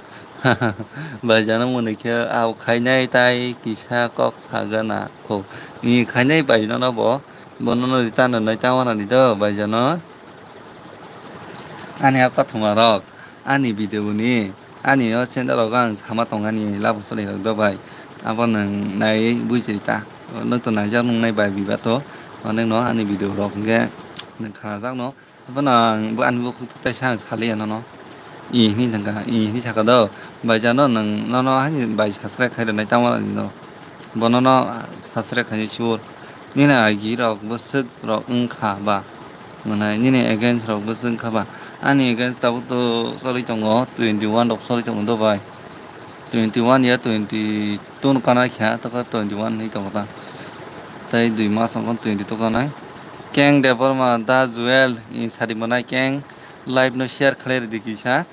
Bai jano mwnwi khe abo khainai tai kisa kok sagana kho. Ni khainai bai nono bo. Bono no return rwnai tamo rwdi do bai jano. Ani a kothoma rok, ani video ni, ani o channel rogo ang sama tongani labo choli rok do bai. Abo nwng nai bujai ta. Nwng to naijak nungnai bai biba to. Onek no ani video rok hwnkhe nwng khanajak no. Abono ang bo ani bukhuk taisa ang saliya nono. I hini thangkha, i hini saka do. Bai jano nwng nono hani bai subscribe khai rwnai tamo rwdi no. Bono no subscribe khaini sure. Nini agi rok bwswk rok wngkha ba? Mwnai nini against rok bwswk wngkha ba? Ani against tabuk to choli tongo, twenty one rok choli tongo do bai. Twenty one ya twenty two no kanai kha, tokha twenty one hinwi tongo ta. Tai dui mas wngkha twenty two kanai. Keng Debbarma, Da Jewel, i sadi mwnai keng, live no share khlai rwdi kisa.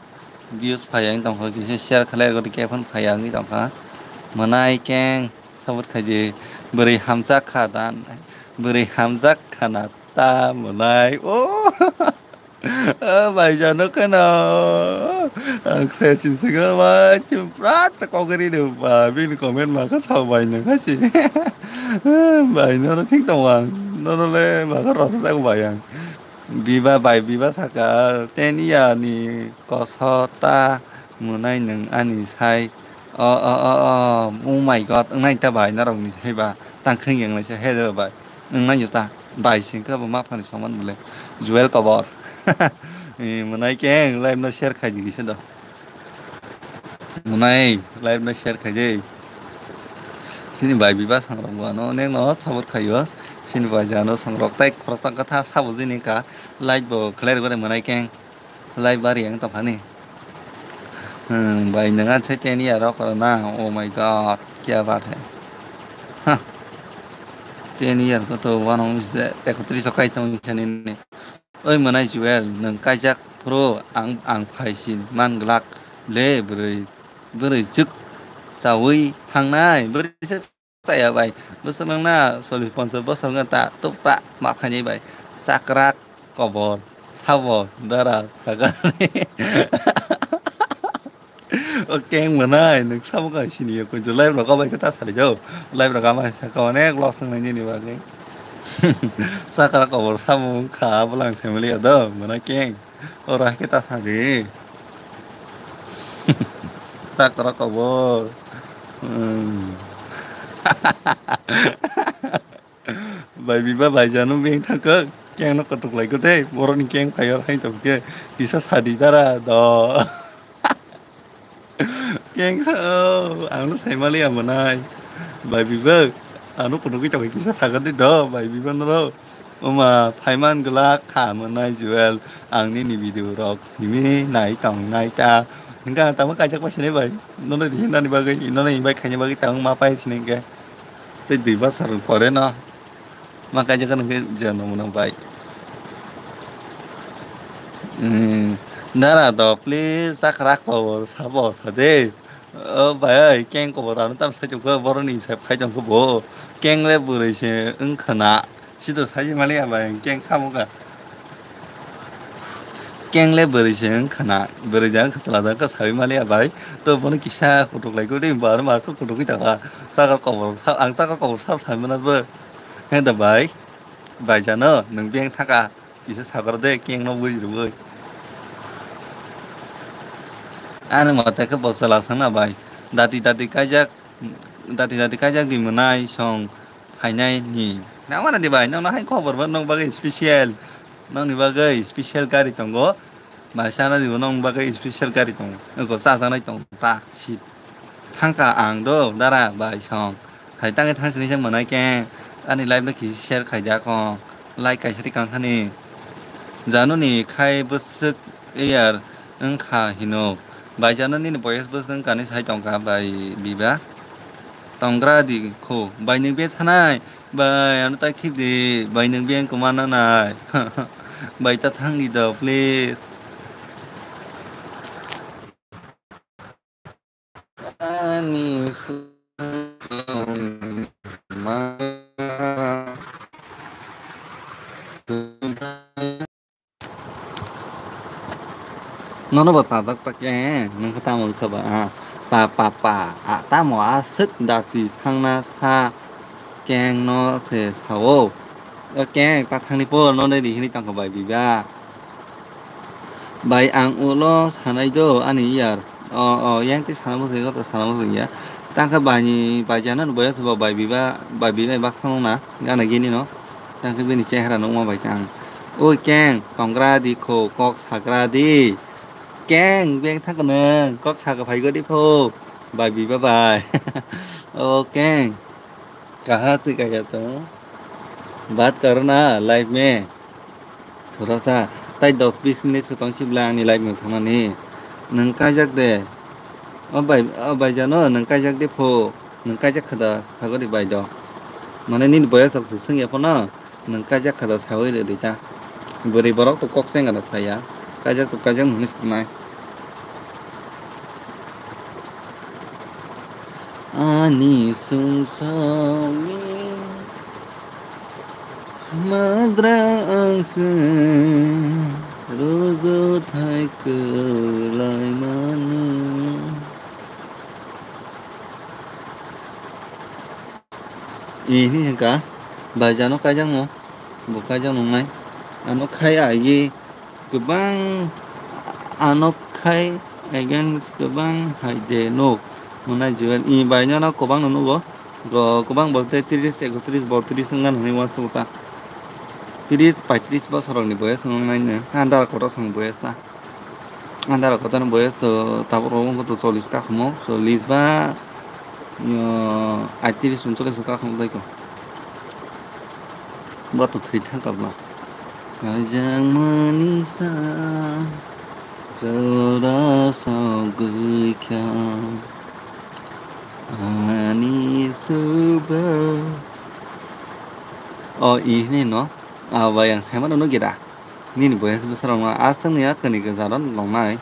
Views phaiya wng tongkha, kisa share khlai rwdi, khe phano phaiya wngwi tongkha. Mwnai keng. Support khaidi, bwrwi hamjak kha da, bwrwi hamjak kha na ta mwnai. O, o, bai jano kheno. Ang se sin singa bai chim prat cha kok ri de ba, bini comment ma kha sa bai nang kha si. Bai nono thik tong ang, nono le ma kha rasa jak bai ang. Biba bai biba saka, ten year ni koso ta mwnai nwng ani sai. O, o, o, o, oh my God, wngnai ta bai norok ni sai ba, tang kheng yang lai se he do bai, wngnai yo ta, bai sing khe bo ma phani soman bole, Jewel Kobor. Eh, mwnai keng live no share khai di kisa do. Mwnai live no share khai di. Sini bai biba sangrok bo ano onek no support khai o. Sini bai jano sangrok tai khoroksa kha tha sabo jini ka live bo khlai rwgwi mwnai keng. Lai bari ang tongkha ni. Hmm, bai nang an sai ten year rok na. Oh my God, kya baat hai. Ha. Ten year ko to one hundred ekotris o kai tong kha ni. Oi mwnai Jewel, nwng kaijak phuru ang, ang phai sin man glak le bwrwi, bwrwi chuk sawi hangnai bwrwi chuk. Chaya bai, bwswk nang na chollish ponchash bosor wngkha ta, tuk ta ma phainai bai, chakra kobor, sabo dara sakani. O keng mwnai, nwng sabo ka sini ya, kunju live rok bai khe ta sari jau, live rok ama saka onek loss wngnai nini bagwi. Chakra kobor sabo wngkha, bwlang se mali ya do, mwnai keng. Oro hai khe ta sa di. Sakra kobor. Hmm. Bai biba bai jano beng thangkha. Keng no kotok lai ko tei. Borok ni keng phai or hai tong khe. Kisa sa di dara do. Keng sa o. Ang no sai mali amo nai. Bai Bibak, ano kuno kita bai kisa sakani do, Bai Bibak no. Oma, phaiman glak kha mwnai Joel, ang nini video rok simi nai tong nai ta. Hingka tamo kaijak pai sini bai, nono di hinani bagwi, nono invite khaini bagwi tamo ma pai sini hingke. Tei dui bosor pore no ma kaijak nang khe je no mwnang bai. Hmm, dara do please sakra kobor sabo sade. O bai, oi, keng kobor ano tam sai tongkha, boroni sai phai tongkha bo. Keng le bwrwi se wngkha na. Sito sai mali abai, keng samo ka. Keng le bwrwi se wngkha na. Bwrwi da wngkha chwla da wngkha sai mali abai. To bono kisa kutuk lai kudi, bar mar kho kutuk kita ka. Sakar kobor, sa-, ang sakar kobor sab sai mana bo. He da bai. Bai jano, nwng beng thaka. Kisa sakar de, keng no bui rwui. Ani mate khe bo chwla sangna bai. Dati dati kaijak, dati dati kaijak di mwnai song phainai ni. Nang mana di bai, nang no hai khobor bo nang bagwi special. Nang ni bagwi special gari tongo. Bai sana di bo nang bagwi special gari tongo. Nang ko sa sanai tong ta seat. Thangka ang do dara bai song. Hai tangwi thang sini se mwnai khe ani live no kisi share khaijak kho. Like kaisa ri kang thani. Jano ni khai bwswk iyar wngkha hino. Bai jano nini boyes bwswk wngkha ni sai tongkha bai biba. Tongra di kho. Bai nwng be thanai. Bai ano ta khib di. Bai nwng be wngkha ma nanai. Bai ta thang di do please. Ani song ma nono bo sajak ta khe, nwng khe tamo wngkha ba, ah, pa, pa, pa, ah, tamo aswk dati thangna sa keng no se sao. O keng ta thangni por no nai di hini tongkha bai biba. Bai ang ulo sanai do ani iyar. O, o, yang tei sana muchung ya, to sana muchung ya. Tangkhe bai ni, bai jana ni boyas bo bai biba, bai biba baksa nung na, gana gini no. Tangkhe bini chehra nung ma bai khe ang. Oi keng, tongra di kho, kok sakra di. Keng, beng thang nung, kok sakha phai go di pho. Bai biba bai. O keng. Kaha se kaya to? Baat karo na, live mein. Thora sa, tai dos bis minute se tong sibla ani live no thangmani. Nwng kaijak de. O bai, o bai jano, nwng kaijak de pho. Nwng kaijak kha da, sagori bai do. Mane nini boyas rok se swngya phano, nwng kaijak kha da, sagoi rw di ta. Bwrwi borok to kok cheng gana saya. Kaijak to kaijak hwnwi sanai. Ani sumsokni majra ang se rojo thai kwlai mani. Ini hingka baijano kaijak no, bo kaijak nungnai. Ano khai agi kwbang, ano khai against kwbang hai de nuk mwnai Joel. I bai no kwbang no nugo. Go kwbang bolte tris, ekotris, botris wngna hwnwi uansuk ta. Tris, paitris bosor rokni boyes wngnai no. Andar kotor song boyes ta. Andar kotor ni boyes to tabuk rok wngkha to chollis kakhamo, chollis ba, yo, aitris, uncholish kakhamo tei ko. Bo to thwi thang tabla. Kajang manisa jora sogwi kha ani suba. O, i hwnwi no, a, bai ang saimano no gira. Nini boyes bwsarokno aswkni a kwnwi kwcharo longnai.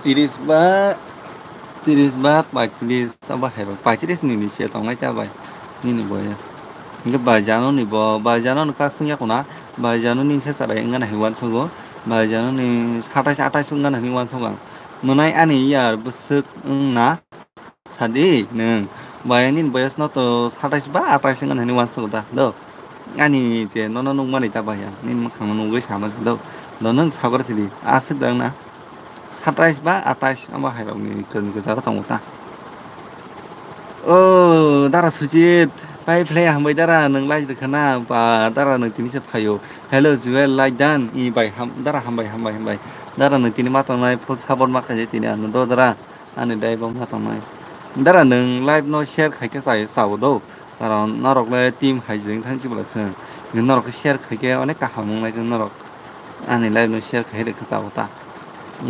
Tris ba, tris ba paitris abo hai rok. Paitris nini se tongnai ta bai. Nini boyes. Hingke bai jano ni bo, bai jano ni kasing yakuna. Bai jano ni se chara wngana hai uansogo. Bai jano ni satais atais wngana hai uansogo ang. Mwnai ani yar bwswk wngna. Sadi nwng, bai nini boyes no to satais ba atais wngkha hinwi uansuk ta do. Ani je nono nukmani ta bai ang, nini mwkhang no nugwi samani se do. Do nwng sagor sidi, aswk da wngna. Satais ba atais amo hai rok ni kwrwng kwcharo tongo ta. O dara Sujit, pai phlai hambai dara, nwng like rwkha na, ba dara nwng tini se phaio. Hello Jewel, like done, i bai ham, dara hambai, hambai, hambai. Dara nwng tini ma tongnai, full support ma khaijak tini ano do dara. Ani dai bo ma tongnai. Dara nwng live no share khai khe chai, chao do. Karon norok le team hai jeng thang chibla chwng. Nwng norok khe share khai khe onek kaham wng nai norok. Ani live no share khai rwkha chao ta.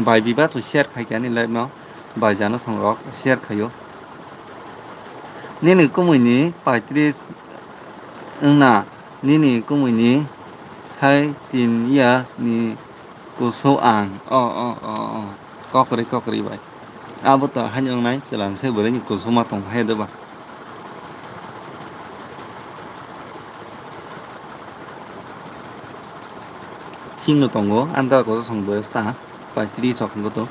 Bai biba to share khai khe ani live no. Bai jano song rok share khaio. Nini kumui ni paitris wngna, nini kumui ni sai tin year ni kusu ang. O, o, o, o. Kokrwi, kokrwi bai. Abo to haino wngnai, chwla se bwrwi ni kusu ma tong hai de ba. Thik no tongo, ang ta kosa song boyos ta, paitris sok wngkha to.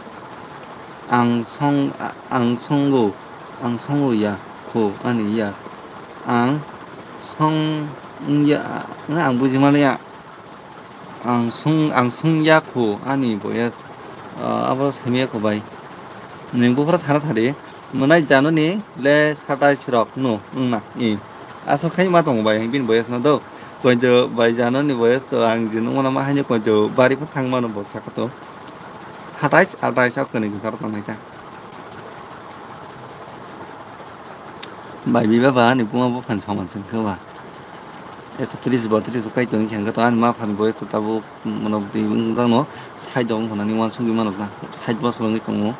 Ang song, ang songo, ang songo ya, kho, ani ya. Ang song, ya, ang buji maliya. Ang sung, ang sung ya kho ani boyes, ah, abo samiya kho bai. Nwng buphra thana thari, mwnai janoni le satais rok no wngna, i. Aswk khai ma tongo bai, bini boyes no do. Koito bai janoni boyes to ang jin wngmano ma haino koito bari pho thang mano bo saka to. Satais, atais ok kani kwcharo tongnai ta. Bai biba ba ani buma buphani soman sing khe ba. Ekotris botris kai tong khe to ani ma phan boyes to tabuk mono bwtwi wng jang no side o wng khana ni uansuk gwi manok na side bosor wngwi tongo.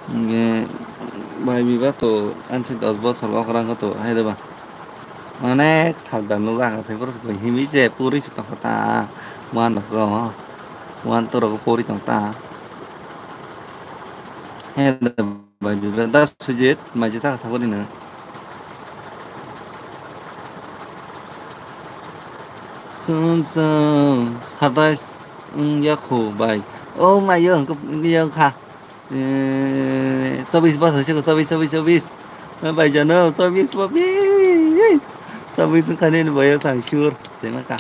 Hingkhe bai biba to ansi dos bosor o kwrang khe to hai de ba. Onek sal da nukjak ang se pura se himwi se puri se tongkha ta. Uan rok uan to rok puri tong ta. He da bai biba da sujit mai se saka sakori na. Sum sum satais wng ya kho bai. O mai yo hwnkhe wng ya kha. Eh, chobis bosor se chobis, chobis, chobis. Bai jano chobis, chobis. Chobis wngkha nini boyes ang sure. Sema ka.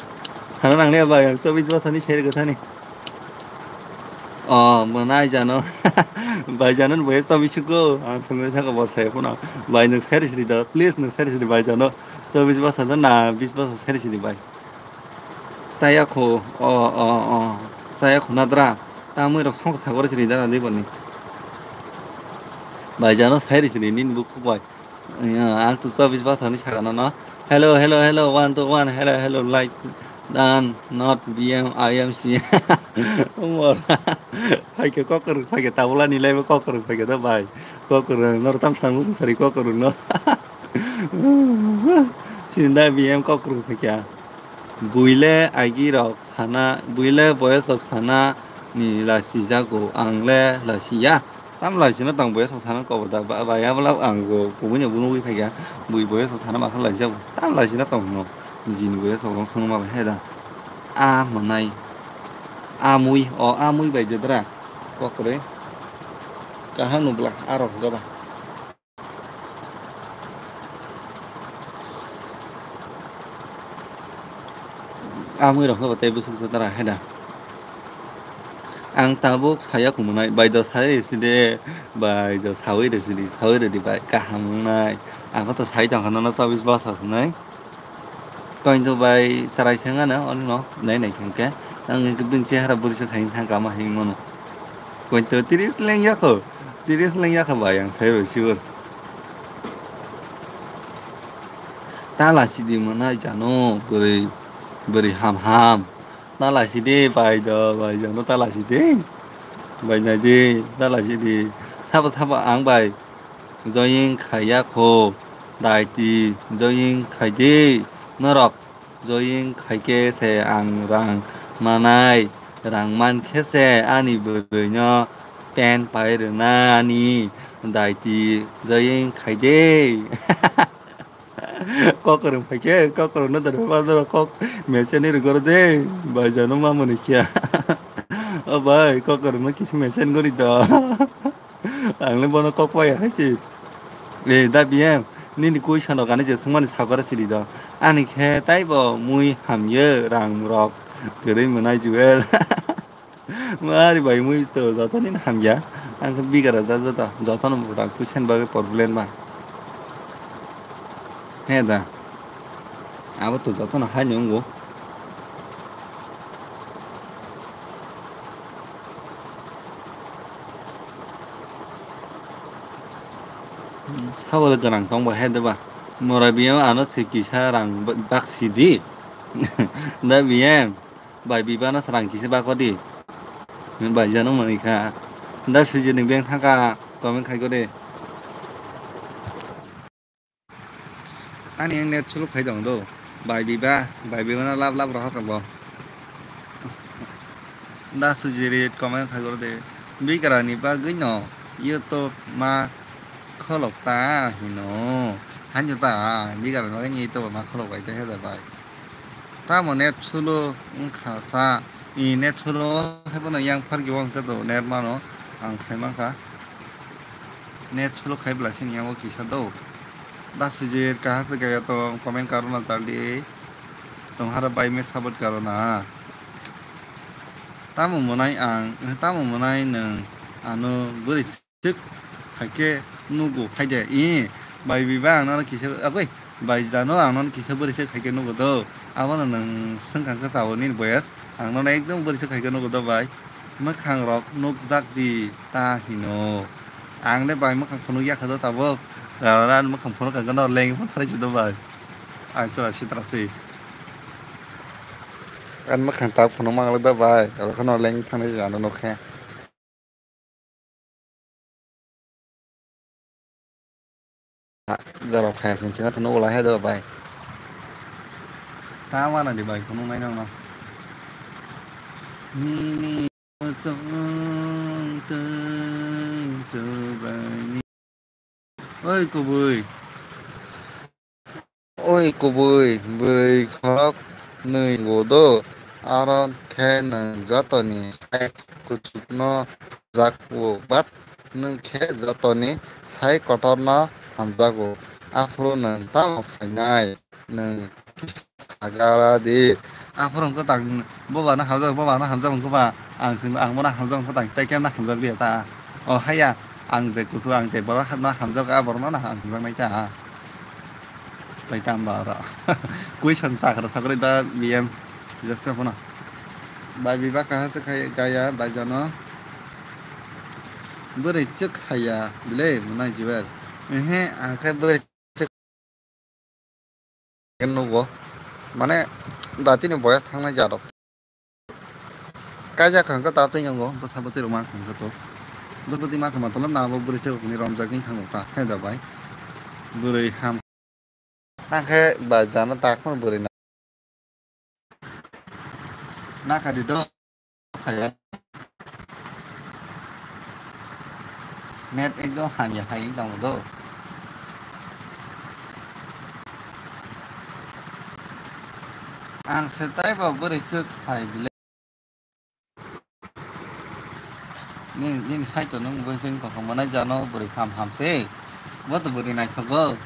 Sana nang le bai ang chobis bosor ni seri kotha ni. Oh, mwnai jano. Bai jano ni boyes chobis ko. Ang songwi thaka bo sai phano. Bai nwng seri siri da. Please nwng seri siri bai jano. Chobis bosor da na bis bosor seri siri bai. Chaya kho, o, o, o, chaya kho nadra. Tamwi rok song sagor sini dana di boni. Bai jano sai ri sini nin bu khuk bai. Ya, ang tu chobis bosor ni saka no no. Hello, hello, hello, one, two, one, hello, hello, like, dan, not, B M, I M C. Umor. Phaikhe kokrok, phaikhe tabula ni laibo kokrok, phaikhe da bai. Kokrok, nor tam san musu sari kokrok no. Sini da B M kokrok, phaikhe. Buile agi rok sana, buile boyes rok sana ni lasi jago, ang le lasi ya. Tam lasi no tong boyes rok sana kobo da, ba, ba ya bwla ang go kubui no bunu wi phaikha, bui boyes rok sana ma khe lasi jago, tam lasi no tong no, jini boyes rok rong song ma bai hai da. A mwnai, a mui, o a mui bai je dra, kokroi, kaham no bwla, a rok ga ba. Amui rok no tei bwswk se tara hai da. Ang tabuk saya kumunai, bai do sai resi de, bai do sawi resi di, sawi redi bai kaham wngnai. Ang khe to sai tong kha nono chobis bosor hwnwi. Kointo bai chwrai se wngano, ono no nai nai khe hwnkhe. Ang bini chehara bwrwi se thangwi thangkha ma hinwi mano. Kointo tris leng yakho, tris leng yakho bai ang sai rw sibor. Ta lasi di mwnai jano, bwrwi, bwrwi ham ham. Ta lasi di, bai do, bai jano ta lasi di. Bai nai di, ta lasi di. Sabo sabo ang bai join khaiya kho, daiti join khai di. Norok join khai khe se ang rang manai, rang man khe se ani bwrwi no pen pai rwnani, daiti join khai di. Kok kwrwng phai khe, kok kwrwng no dada bazaro kok mesen ni rwgoro de, bai jano ma mwnwi khe. O bai, kok kwrwng no kisa mesen gori do. Ang le bono kok pai hai se. E da B M, nini koi sano gani je sungmani sagora siri do. Ani khe taibo mui hamye rang rok kwrwi mwnai Jewel. Mari bai mui to joto ni hamya. Ang khe bigara ja joto. Joto no rang pusen bagwi problem ba. He da. Abo to joto no hai ni wngo. Sabo le gwnang tong bo he de ba. Mora biyem ano se kisa rang ba-, bak si di. Da biyem bai bibano se rang kisa bako di. Bai jano mani kha. Da sujini beng thangka comment khai ko de. Ani ang net suluk khai dong do. Bai biba, bai bibano lab lab rohor ka bo. Da sujirit comment khai goro de. Bigrani bagwi no YouTube ma kholok ta hino. Hanjo ta bigrani bagwi ni YouTube ma kholok bai te heda bai. Tamo net suluk wngkha sa. I net suluk hai bono yang phargi wngkha do net mano ang sai mankha. Net suluk khai bwlai sini yango kisa do. Da sujit kaha se gaya tong comment karona jaldi. Tong hara bai me sabot karona. Tamo monai ang, tamo monai nwng ano bwrwi sik hai khe nugo hai de. I bai biba ang nono kisa agoi bai jano ang nono kisa bwrwi sik hai khe nugo do. Abono nwng swngkang khe sao nini boyes. Ang nono ekdom bwrwi sik hai khe nugo do bai. Mwkhang rok nukjak di ta hino. Ang de bai mwkhang phunuk ya kha do tabuk. Rara mwkhang phunuk kha gano leng pho thari chudo bai. Ang chwla sitra se. Ang mwkhang tak phunuk mang do bai. Aro khano leng thani jano nukhe. Jora phai sing sing thangno wala hai do bai. Ta wana di bai kunu mai nang no. Nini song tei sobrai ni. Oi kubui. Oi kubui, bwrwi khorok nwi wngo do, aro khe nwng jotoni sai kuchukno hamjakgo, but nwng khe jotoni sai kotorno hamjago. Aphuru nwng tamo khainai? Nwng kisa sagara di. Aphuru wngkha tang, bobano hamjak, bobano hamjak wngkha ba, ang simi, ang bono hamjak wngkha tang, tei kemno hamjak liya ta? O haya, ang je kuchuk, ang je borok no hamjak, a borok no hamjak nai ta? Tai tamba oro. Question sakra sakri da B M. Jeska phano. Bai biba kaha se khai gaya bai jano. Bwrwi chwk haya bile mwnai jiber. Ehe, ang khe bwrwi chwk nugo. Mane datini boyas thangnai jadok. Kaijak hwnkhe ta twi nyango, bwsa bwtwi rok ma hwnkhe to. Bwsa bwtwi ma khama tolo na bo bwrwi chwk ni romjak wng thango ta, he da bai. Bwrwi ham. Nang khe bai jano ta khon bwrwi na. Na kha di do. Net ekdom hamya hai wng tongo do. Ang se taibo bwrwi chwk hai bile. Nini, nini side o nwng bwswng tongkha mwnai jano bwrwi ham ham se. Bo to bwrwi naithogo.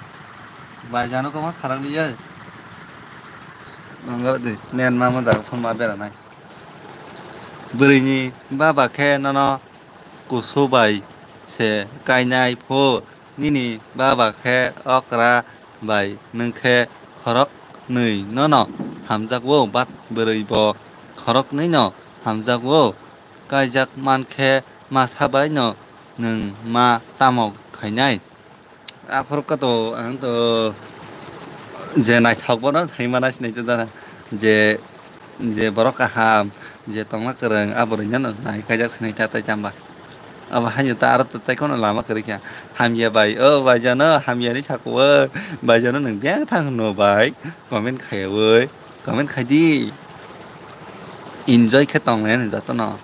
Bai jano kwbang sarak liya. Nongo di nen ma mo jaga phone ma beranai. Bwrwini baba khe nono kusu bai se kainai pho. Nini baba khe okra bai nwng khe khorok nwi nono hamjakgo, but bwrwi bo khorok nwi no hamjakgo. Kaijak man khe masa bai no nwng ma tamo khainai? Aphuru khe to ang to je naithok bono sai mana sinai ta dana je Je borok kaham, je tongna kwrwng, a bwrwino nai kaijak sinai ta tai tamba. Abo haino ta aro tai kheno lama kwrwi kha. Hamya bai, o bai jano hamya ni sako o, bai jano nwng biyang thang hwno bai, comment khaiwi, comment khai di. Enjoy khe tong lai jotono.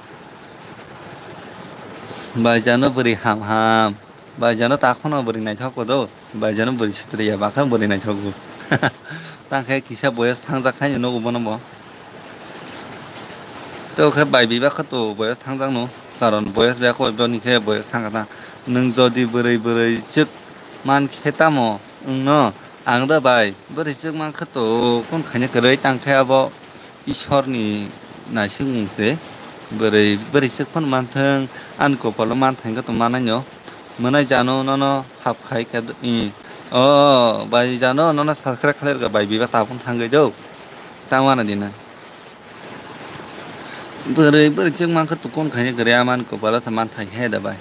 Bai jano bwrwi ham ham. Bai jano ta kheno bwrwi naithok kodo. Bai jano bwrwi sitriya bakhan bwrwi naithok bo. Tang khe kisa boyas thangjak khaino nugo bono bo. To khe bai bibak khe to boyas thangjak no. Karon boyas biyako boni khe boyas thangkha ta. Nwng jodi bwrwi bwrwi chwk man khe tamo wngno? Ang da bai bwrwi chwk man khe to kon khaina kwrwi tang khe abo Ishorni naisingmung se, bwrwi, bwrwi chwk phano manthwng, ani kopalo manthai wngkha tong manaino. Mwnai jano nono sap khai kha, i, o, bai jano nono subscribe khlai rwkha, bai biba tabuk thangwi do. Tamo ano dina. Bwrwi, bwrwi chwk mankha tukun khaina kwrwi, amani kopalo se manthai he da bai.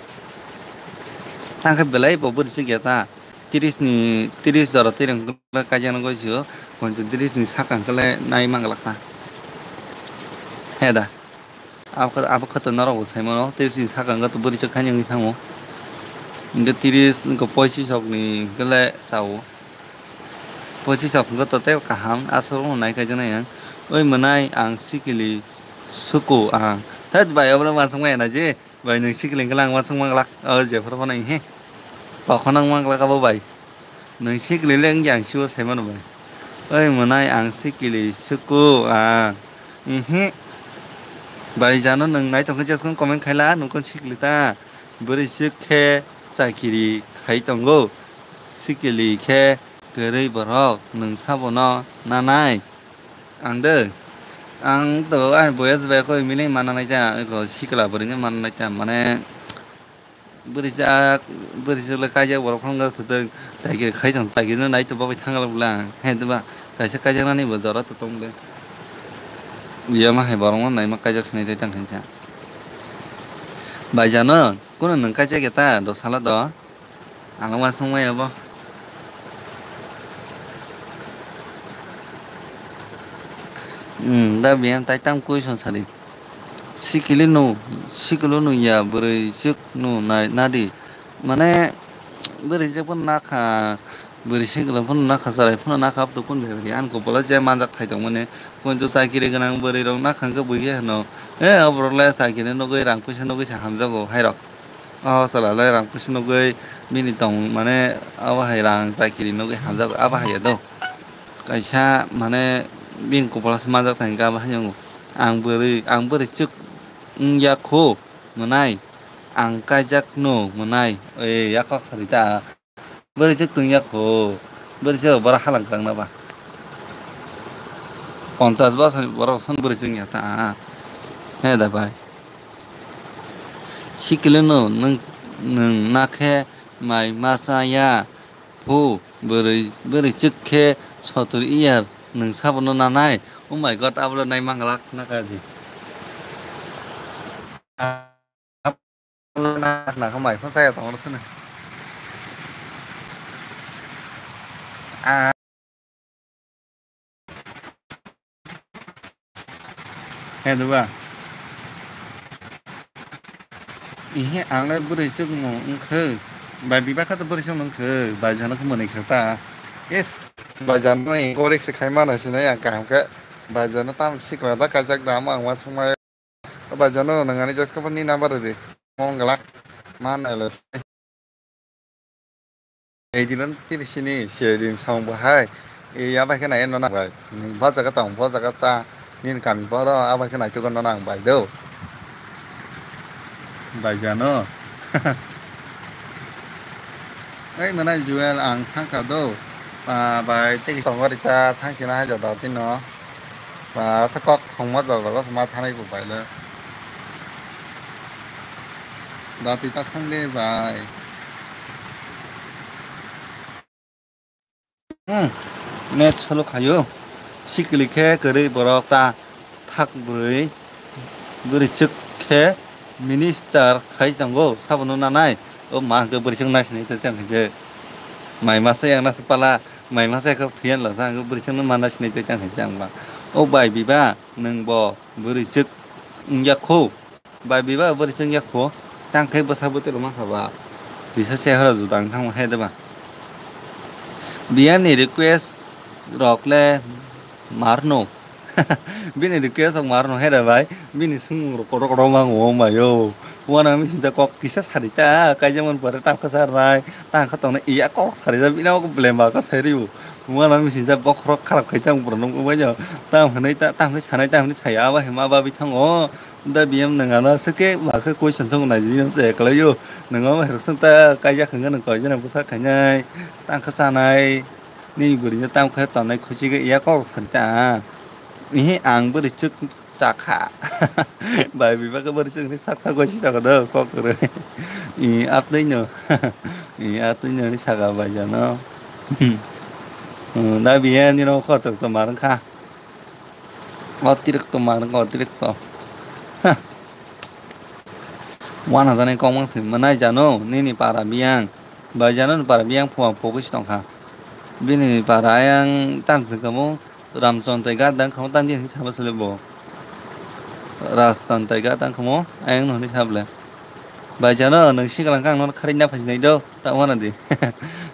Tangkhe belai bo bwrwi chwk ya ta. tris ni, tris jora twi rwng kaijaknai goi sio, pointiris ni saka hwnkhe le nai manglak kha. He da? Abo khe, abo khe to norok bo sai mano, tris ni saka hwnkhe to bwrwi chwk khaini wngwi thango. Hwnkhe tris, hwnkhe poichis rok ni hwnkhe le chao. Poichis rok hwnkhe to tei kaham, aswk rok no nai kaijaknai ang. Oi mwnai ang sikili suku ang. Thai bai, obo le uansuk maya na je. Bai, nwng sikili hwnkhe lang uansuk manglak, o jephru phano he. Kokhono wng manglak abo bai. Nwng sikili le wngya ang sibo sai mano bai. Oi mwnai ang sikili suku ang. Ihi. Bai jano nwng nai tongkhe jeskhwng comment khaila nwng kon sikili ta. Bwrwi swk khe chakiri khai tongo. Sikili khe kwrwi borok nwng sabono nanai. Ang de, ang to ani boya bai koi mili mana nai ta, ko sikla bwrwi ni mana nai ta, mane bwrwi jak, bwrwi jak le kaijak borok phano swtwng, chakiri khai tong, chakiri no nai to bagwi thang rok bwla, he diba, kaisa kaijak nani bo jora to tong de. Iya ma hai borok no nai ma kaijak sinai tai tang khainsa. Bai jano, kuno nwng kaijak ya ta, do sala do. Ang uansuk maya bo. Hmm, da biyang tai tam question sadi. Sikili no, sikilo no ya bwrwi chwk no nai nadi. Mane bwrwi chwk phano nakha, bwrwi sikilo phano nakha, chwrai phano nakha, aboni kun bebri. Ang kopolo je manjak thai tongmani. Kun to chakiri gwnang bwrwi rok nakha hwnkhe buikhe hwno. E, oborok le chakiri nugwi rang puisa nugwi se hamjago hai rok. O chwla le rang pusi nugwi bini tong mane abo hai rang chakiri nugwi hamjak abo hai ya do. Kaisa mane bini kopolo se manjak thang khe abo hai nw ang bwrwi ang bwrwi chwk wngya kho mwnai ang kaijak nw mwnai e yak kok sari ta bwrwi chwk tungya kho bwrwi chwk borok halang kwrang na ba ponchas bosor ni borok son bwrwi chwk ya ta he da bai. Sikilino nwng, nwng nakhe mai masa ya phu bwrwi, bwrwi chwk khe sotor iyar nwng sabono nanai. Oh my God, abole nai manglak nakadi. Abole nakha mai phano chaya tongro sini. He duba. Ihe ang le bwrwi chwk no wngkhe. Bai biba kha to bwrwi chwk no wngkhe. Bai jano khe mwnwi khe ta. Yes. Bai jano encourage se khai mano sinai ang kaham khe. Bai jano tam sikla da kajak da amo ang uansukmai. Bai jano nang ani jaskha ni number rwdi. Monglak. Ma nailai. Ei din tini sini se din samung bo hai. Ei abai khe nai no nang bai. Bo jaga tong, bo jaga ta. Nini kami boro abai khe nai tugo no nang bai do. Bai jano. Ei manai Joel ang thangkha do. Ba bai tei tongo rita thang sina hai jada tino. Ba sa kok khongma jora rogo ma thanai bo bai le. Dati ta thang de bai. Hmm. Net solo khayo. Sikli khe kwrwi borok ta thak bwrwi. Bwrwi chwk khe minister khai tongo sabono nanai. O ma hwnkhe bwrwi chwk nai sinai tei tang khe je. Mai masa yang nasa pala. Mai masa khe thuyan la sa hwnkhe bwrwi chwk no mana sinai tei tang khe je ang ba. O bai biba nwng bo bwrwi chwk wngya kho. Bai biba bwrwi chwng ya kho, tang khe bwsa bwtwi rwma kha ba. Bisa chehara juda wng thangma hai da ba. Biyani request rok le marno. Bini request rok marno hai da bai. Bini swngmung rok kotor kotor ma ngo ma yo. Wana mi sinja kok kisa sari ta, kaijak man pore tang kha sar nai, tang kha tong nai iya kok sari ja bini kok blem ba kha sai rio. Wana mi sinja bokhorok kharap khai tang bro nung bai yo. Tang hwnwi ta, tang hwnwi sanai, tang hwnwi saya ba hima ba bi thango. Da biyam nang ano swkhe ma khe question song nai jini se kwlai yo. Nang ama herok song ta kaijak hwnkhe nang koi jana bwsa khainai. Tang kha chanai. Nini bwrwi no tam khe tongnai khuchi khe iya kok thani ta. Ihi ang bwrwi chwk chakha. Bai biba khe bwrwi chwk ni sak sak goi si chakha do kok kwrwi. I atwi no. I atwi no ni saka bai jano. Da biyam ni no kotor to mar kha. Otirekto manuk otirekto. Ha. Wana jani kok mang se manai jano nini para biyang. Baijano ni para biyang phuang pogwi se tongkha. Bini para ayang tang se kamo Ramchon tei Gada wngkha, tang di hinwi sama sele bo. Rajchon tei Gada wngkha mo ayang no hinwi sa bole. Baijano nwng siklang kang no kharwi na phasinai do, ta wana di.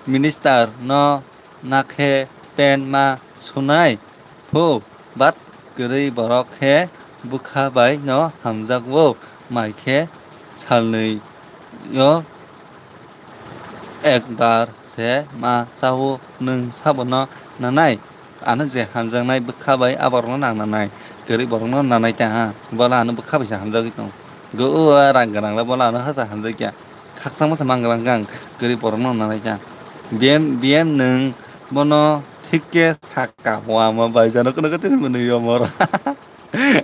Minister no nakhe pen ma sunai phu, bat kwrwi borok khe bwkha bai no hamjakgo, mai khe salnwi o ekbar se ma chao, nwng sabono nanai, ano je hamjaknai bwkha bai aborokno nang nanai, kwrwi borokno nanai ta ha, bola ano bwkha bai se hamjagwi tongo, go o rang gwnang le bola ano hasa hamjakya. Khakchangma se mangwlang kang, kwrwi borokno nanai kha. B M, B M nwng bono thik khe saka, wama baijano kono khe tei mwnwi yo moro.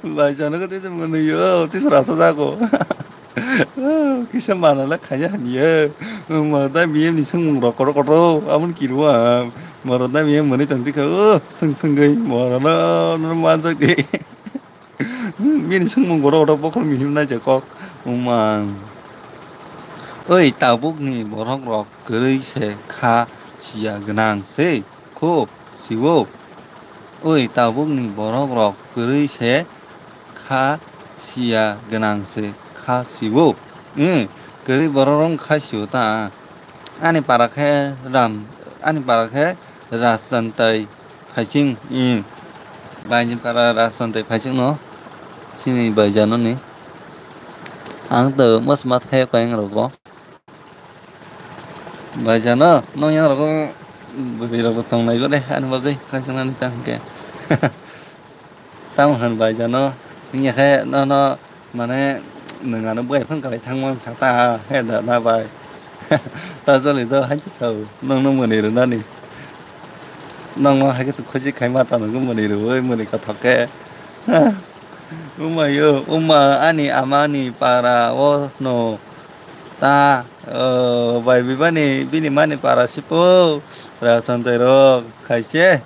Baijano khe tei mwnwi yo, tei sora sa jago. Kisa mana le khanya hanya. Moro da B M ni sengmung rok kotor kotor, aboni kiru am. Moro da B M mwnwi tong tikha, o, seng sengwi, moro no, no manjak di. Bini sengmung borok rok bokhol mihim nai je kok wngmang. Oi, tabukni borok rok kwrwi se kha siya gwnang se, khub siwo. Oi, tabukni borok rok kwrwi se kha siya gwnang se, kha siwo. Eh, kwrwi borok rok kha siwo ta. Ani para khe ram, ani para khe Rajchantai Phaiching, i, baini para Rajchantai Phaiching no, sini baijano ni. Ang to mas mat hai ko yang rogo. Baijano, no yang rogo, bwrwi rogo tong nai go de, ani bagwi, kaisa nani tang ke. Tamo hwn baijano, wngya khe nono, mane, nwng ano bwai phone kalai thangma wngkha ta, he da na bai. Ta joli do, hai se sao, nongno mwnwi rwnani. Nongno hai khe se khusi khai ma tano, mwnwi rwui, mwnwi kothok khe. Uma yo, uma ani ama ni para o no ta, o, bai bibani, bini mani para sipo, Rajchantai rok, khaise.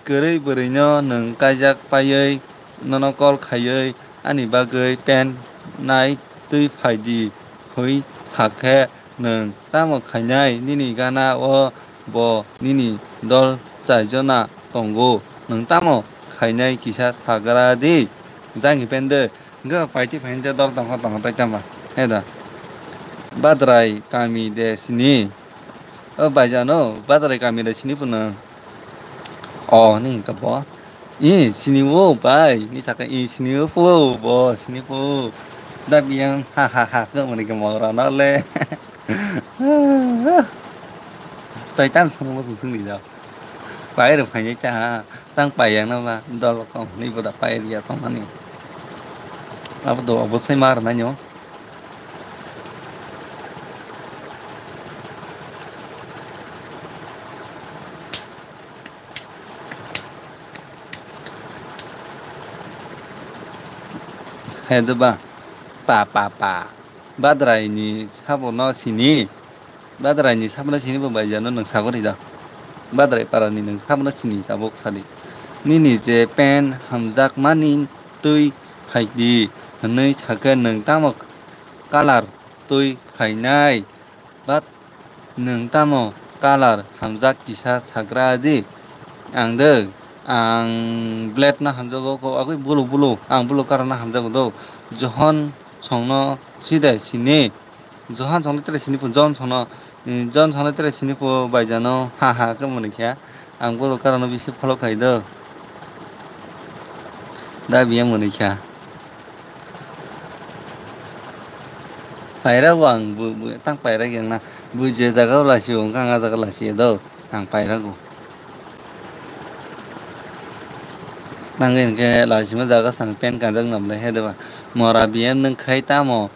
Kwrwi bwrwino nwng kaijak paiwi nono call khaiwi ani bagwi pen nai twi phai di hwnwi sa khe nwng tamo khainai? Nini gana o bo nini dol chaijona tongo, nwng tamo khainai kisa sagra di. Jang hi pen de, hwnkhe paiti phainte dol tongkha tongkha tai tamo he da. Badrai kami de sini. O baijano, Badrai kami de sini phunang. O, ni ka bo. I, sini wo, bai. Ni saka, i, sini wo, phu, bo, sini phu. Da biyang, ha, ha, ha, ke mani ke mora na le. Tai tam sung mo sung sung ni da. Pai ro phai ta ha. Tang pai yang na ba, dol kong, ni bo da pai ya tong mani. Abo do, abo sai mar na nyo. Hai doba, pa, pa, pa. Badrai ni sabo no sini. Badrai ni sabo no sini bo bai jano nwng sagori da. Badrai para ni nwng sabo no sini tabuk sadi. Nini je pen hamjak mani twi phai di hwnwi sakhe nwng tamo colour twi phainai? But nwng tamo colour hamjak kisa sagra di? Ang de, ang blade no hamjago ko, agwi bulu bulu, ang bulu colour no hamjago do. Johon songno side sini. Johon songno tere sini phu, John songno, eh, John songno tere sini phu bai jano ha ha khe mwnwi kha. Ang bulu colour no bisi follow khai do. Da biya mwnwi kha. Pairago ang bu, bu, tang pairag yang na. Bu je jaga o lasi o, ang a jaga lasi do. Ang pairago. Nang hwnkhe lasi ma jaga sang pen kanjak nam le he deba. Mora biyam nwng khai tamo.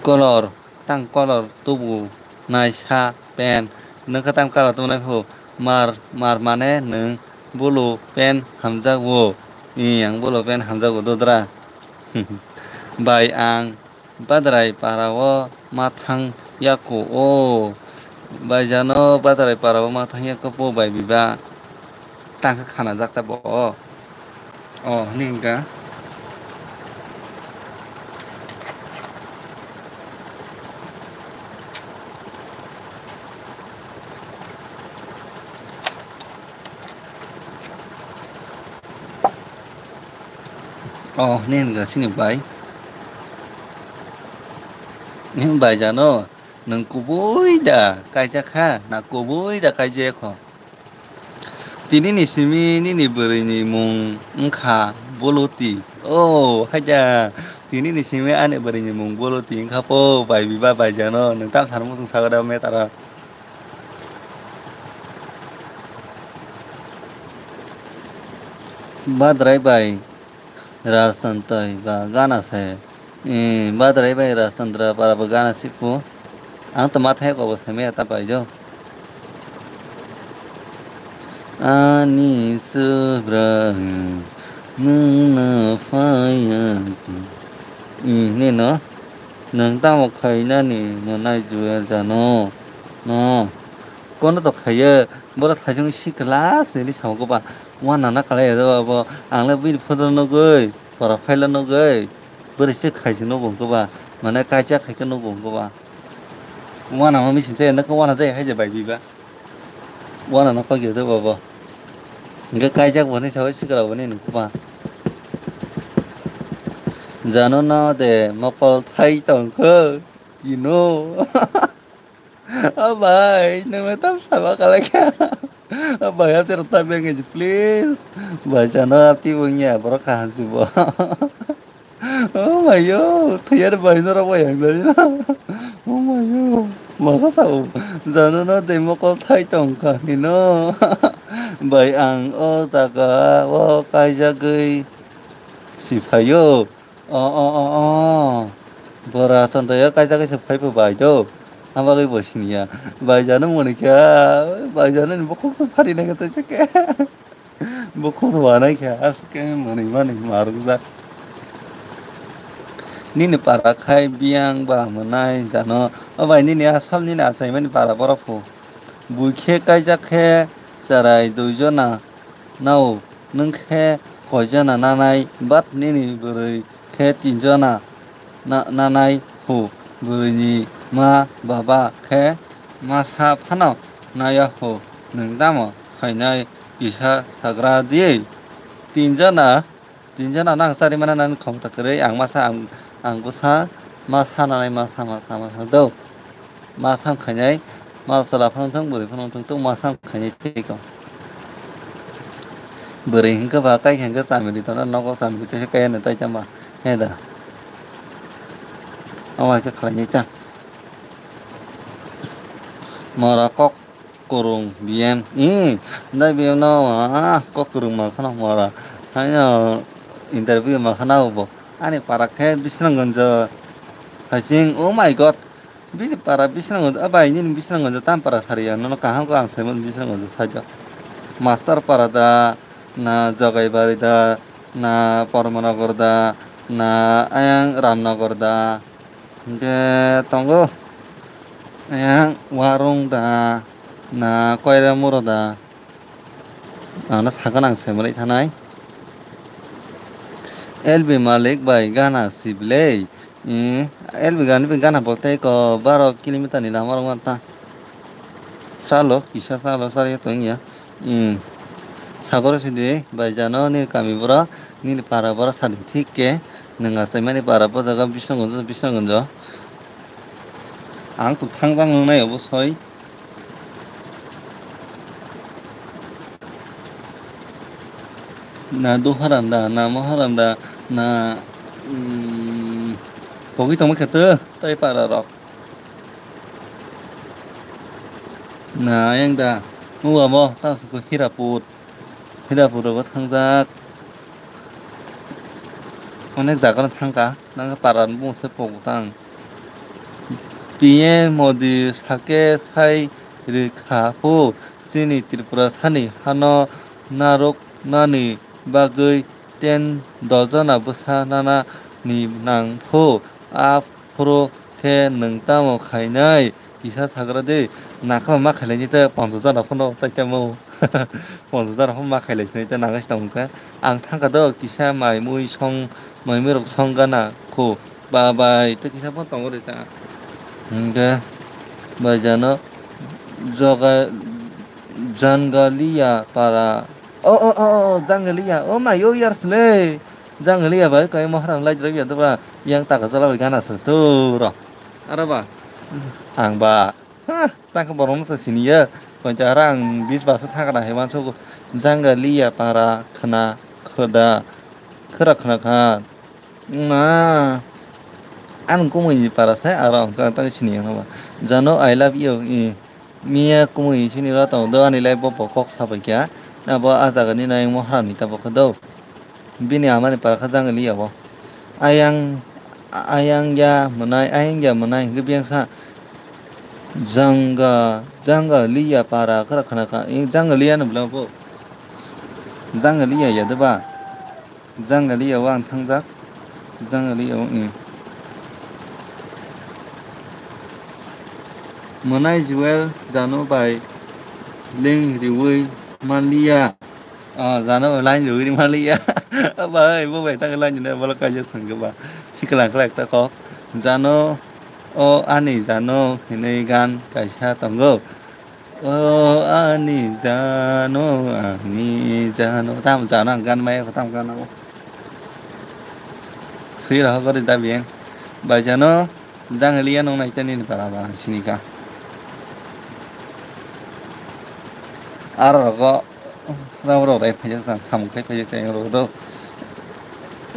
Kolor, tang kolor tubu naisa pen. Nwng khe tang kolor tubu nai phu. Mar, mar mane nwng bulu pen hamjak wo. I, ang bulu pen hamjak wo dodra. Bai ang Badrai para o ma thang yako o. Bai jano Badrai para o ma thang yako po bai biba. Tang khe khana jak ta bo. O, hini hwnkha. Oh, nini hwnka sini bai. Nini bai jano, nwng kubui da kaijak kha, na kubui da kaijak kho? Tini ni simi nini bwrwi ni mung wngkha Boluti. Oh, haida. Tini ni simi ani bwrwi ni mung Boluti wngkha po, bai biba bai jano, nwng tam sano muchung sago da metaro. Badrai bai. Rajtantrai ba gana se. Eh, Badrai bai Rajtantra para bo gana sipu. Ang to mathai ko bo se me ta pai jo. Ani subra nwng na phaya. Hmm, ni no. Nwng tamo khainani mwnai juya jano. No. Kono to khaiye, boro thaisung si class ni samo ko ba. Wana na kalai do ba bo. Ang le bini photo nugui, pora phaila nugui. Boro se khai se nugo ko ba. Mane kaisa khai ke nugo ko ba. Wana ma misin se na ko wana jai hai je bai bi ba. Wana na ko ge do ba bo. Nge kaijak bo ni sawi sikla bo ni nugo ba. Jano na de mokol thai tong kho. Ino. O bai, nwng tam saba kalai kha. O bai, hapte rok ta beng ji, please. Bai, jano hapti bo wngya, borok kaham si bo. O bai yo, thayar bai norok bai yang dai na. O bai yo, maka sa o. Jano no dei mokol thai tong kha hino. Bai, ang o jaga o kaijagwi si phaio. O, o, o, o. Bora Santoyo kaisa kaisa phaibo bai do. Ang bagwi bo siniya. Bai jano moni kha, bai jano ni bokhok se phari nai kha se khe. Bokhok se wanai kha, as khe moni mani marwkjak. Nini para khai biyang ba mwnai jano. O bai nini asol nini achaimani para borok phu. Bui khe kaijak khe cherai dui jona. Nao, nwng khe koi jona nanai, but nini bwrwi khe tin jona na-, nanai ho, bwrwini ma baba khe masa phano naya ho, nwng tamo khainai kisa sagra di? Tin jona, tin jona nang chari mana nani khomta kwrwi, ang masa, ang, ang bwsa masa nanai, masa, masa, masa do. Ma sam khainai, ma chwla phano thung, bwrwi phano thung, tong ma sam khainai tei ko. Bwrwi hwnkhe ba, kai hwnkhe chamiri tono, nogo chamiri tei kaya no tai tama, he da. Omo hai khe khlainai ta. Mora kok kwrwng B M, ee, dai B M no, ah, kok kwrwng ma khana mora. Haino interview ma khana bo. Ani para khe Bisramganj, hai sing, oh my God. Bini para Bisramganj, ah, bai, nini Bisramganj tam para sari ya, nono kaham ko ang saimano Bisramganj saja. Master para da, na Jogaibari da, na Pormanagar da, na ayang Ramnagar da, hingke tongo ayang Warung da, na Koiramura da. Ano sakha nang saimanwi thanai. L B Malik bai gana sibilei. Eh, L B gana, gana bo tei ko baro kilometer ni lama rok ta. Salo, kisa salo, sari tong ya. Eh, sagoro sidi bai jano ni kami boro, nini para boro sadi thik ke. Nang achaimani para bo jaga Bishnuganja, Bishnuganja. Ang to thangjak nang nai obo soi. Na do haram da, na mo haram da, na, mm, pogwi tongma khe to, tai para rok. Na yang da, mo abo, ta se ko Hirapur. Hirapur rogo thangjak. Onek jaga no thangka, nang para bung se pogwi tang. P M Modi sake sai rikha phu, chini Tripura sani hano narwknani bagwi ten dojona bwsa nana ni nang phu, a phuru khe nwng tamo khainai? Kisa sagra de, nakhama ma khailai ni ta ponchas jona phano tai tamo. Ponchas jona phano ma khailai sinai ta nangwi se tongkha. Ang thangkha do kisa mai mui song, mai mui rok song gana kho. Ba bai, tei kisa phano tongo de ta. Hingke bai jano joga Jangalia para. O, o, o, o, Jangalia. O mai, o yar sle. Jang liya bai kai mohra lai jrok ya doba yang taka jala bai gana se tu ro. Aro ba. Ang ba. Ha, tang borok no sini ya. Koncha rang bis basa thaka na hewan so jang liya para khna khoda khra khna kha. Ma. Ang kumui ni para sai aro ang tang sini yang ba. Jano I love you. Miya kumui sini ro tong do ani lai bo bo kok sabai kya. Abo a jaga ni nai mohra ni ta bo kha do. Bini ama ni para kha jang liya bo. Ayang, ayang ya mwnai, ayang ya mwnai, hingke biyang sa. Janga, janga liya para kara khana kha, eh, janga liya no bwla bo. Janga liya ya de ba. Janga liya o ang thangjak. Janga liya o, eh. Mwnai Jewel jano bai ling riwi manliya. Ah, jano line rwgwi maliya. Bai, bo bai tak line ni bolok kaijak swngo ba. Sikla khlai ta kok. Jano, o ani jano hinwi gan kaisa tongo. O ani jano, ani jano. Tam jano ang gan maya ko tam gan abo. Swi rah gori da biyang. Bai jano. Jang liya nung nai tani ni para ba sini ka. Aro rogo sra ro rai phai jak sam khai phai jak yang rogo do.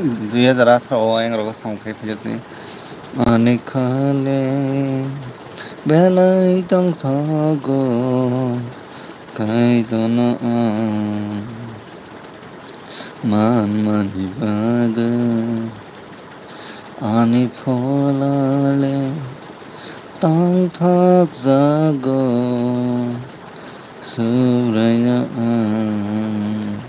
Dui hajar atharo o yang rogo sam khai phai jak si. Ani khale belai tong thogo kai dono ang man mani bagwi. Ani pholale tongthok jago Subraino ang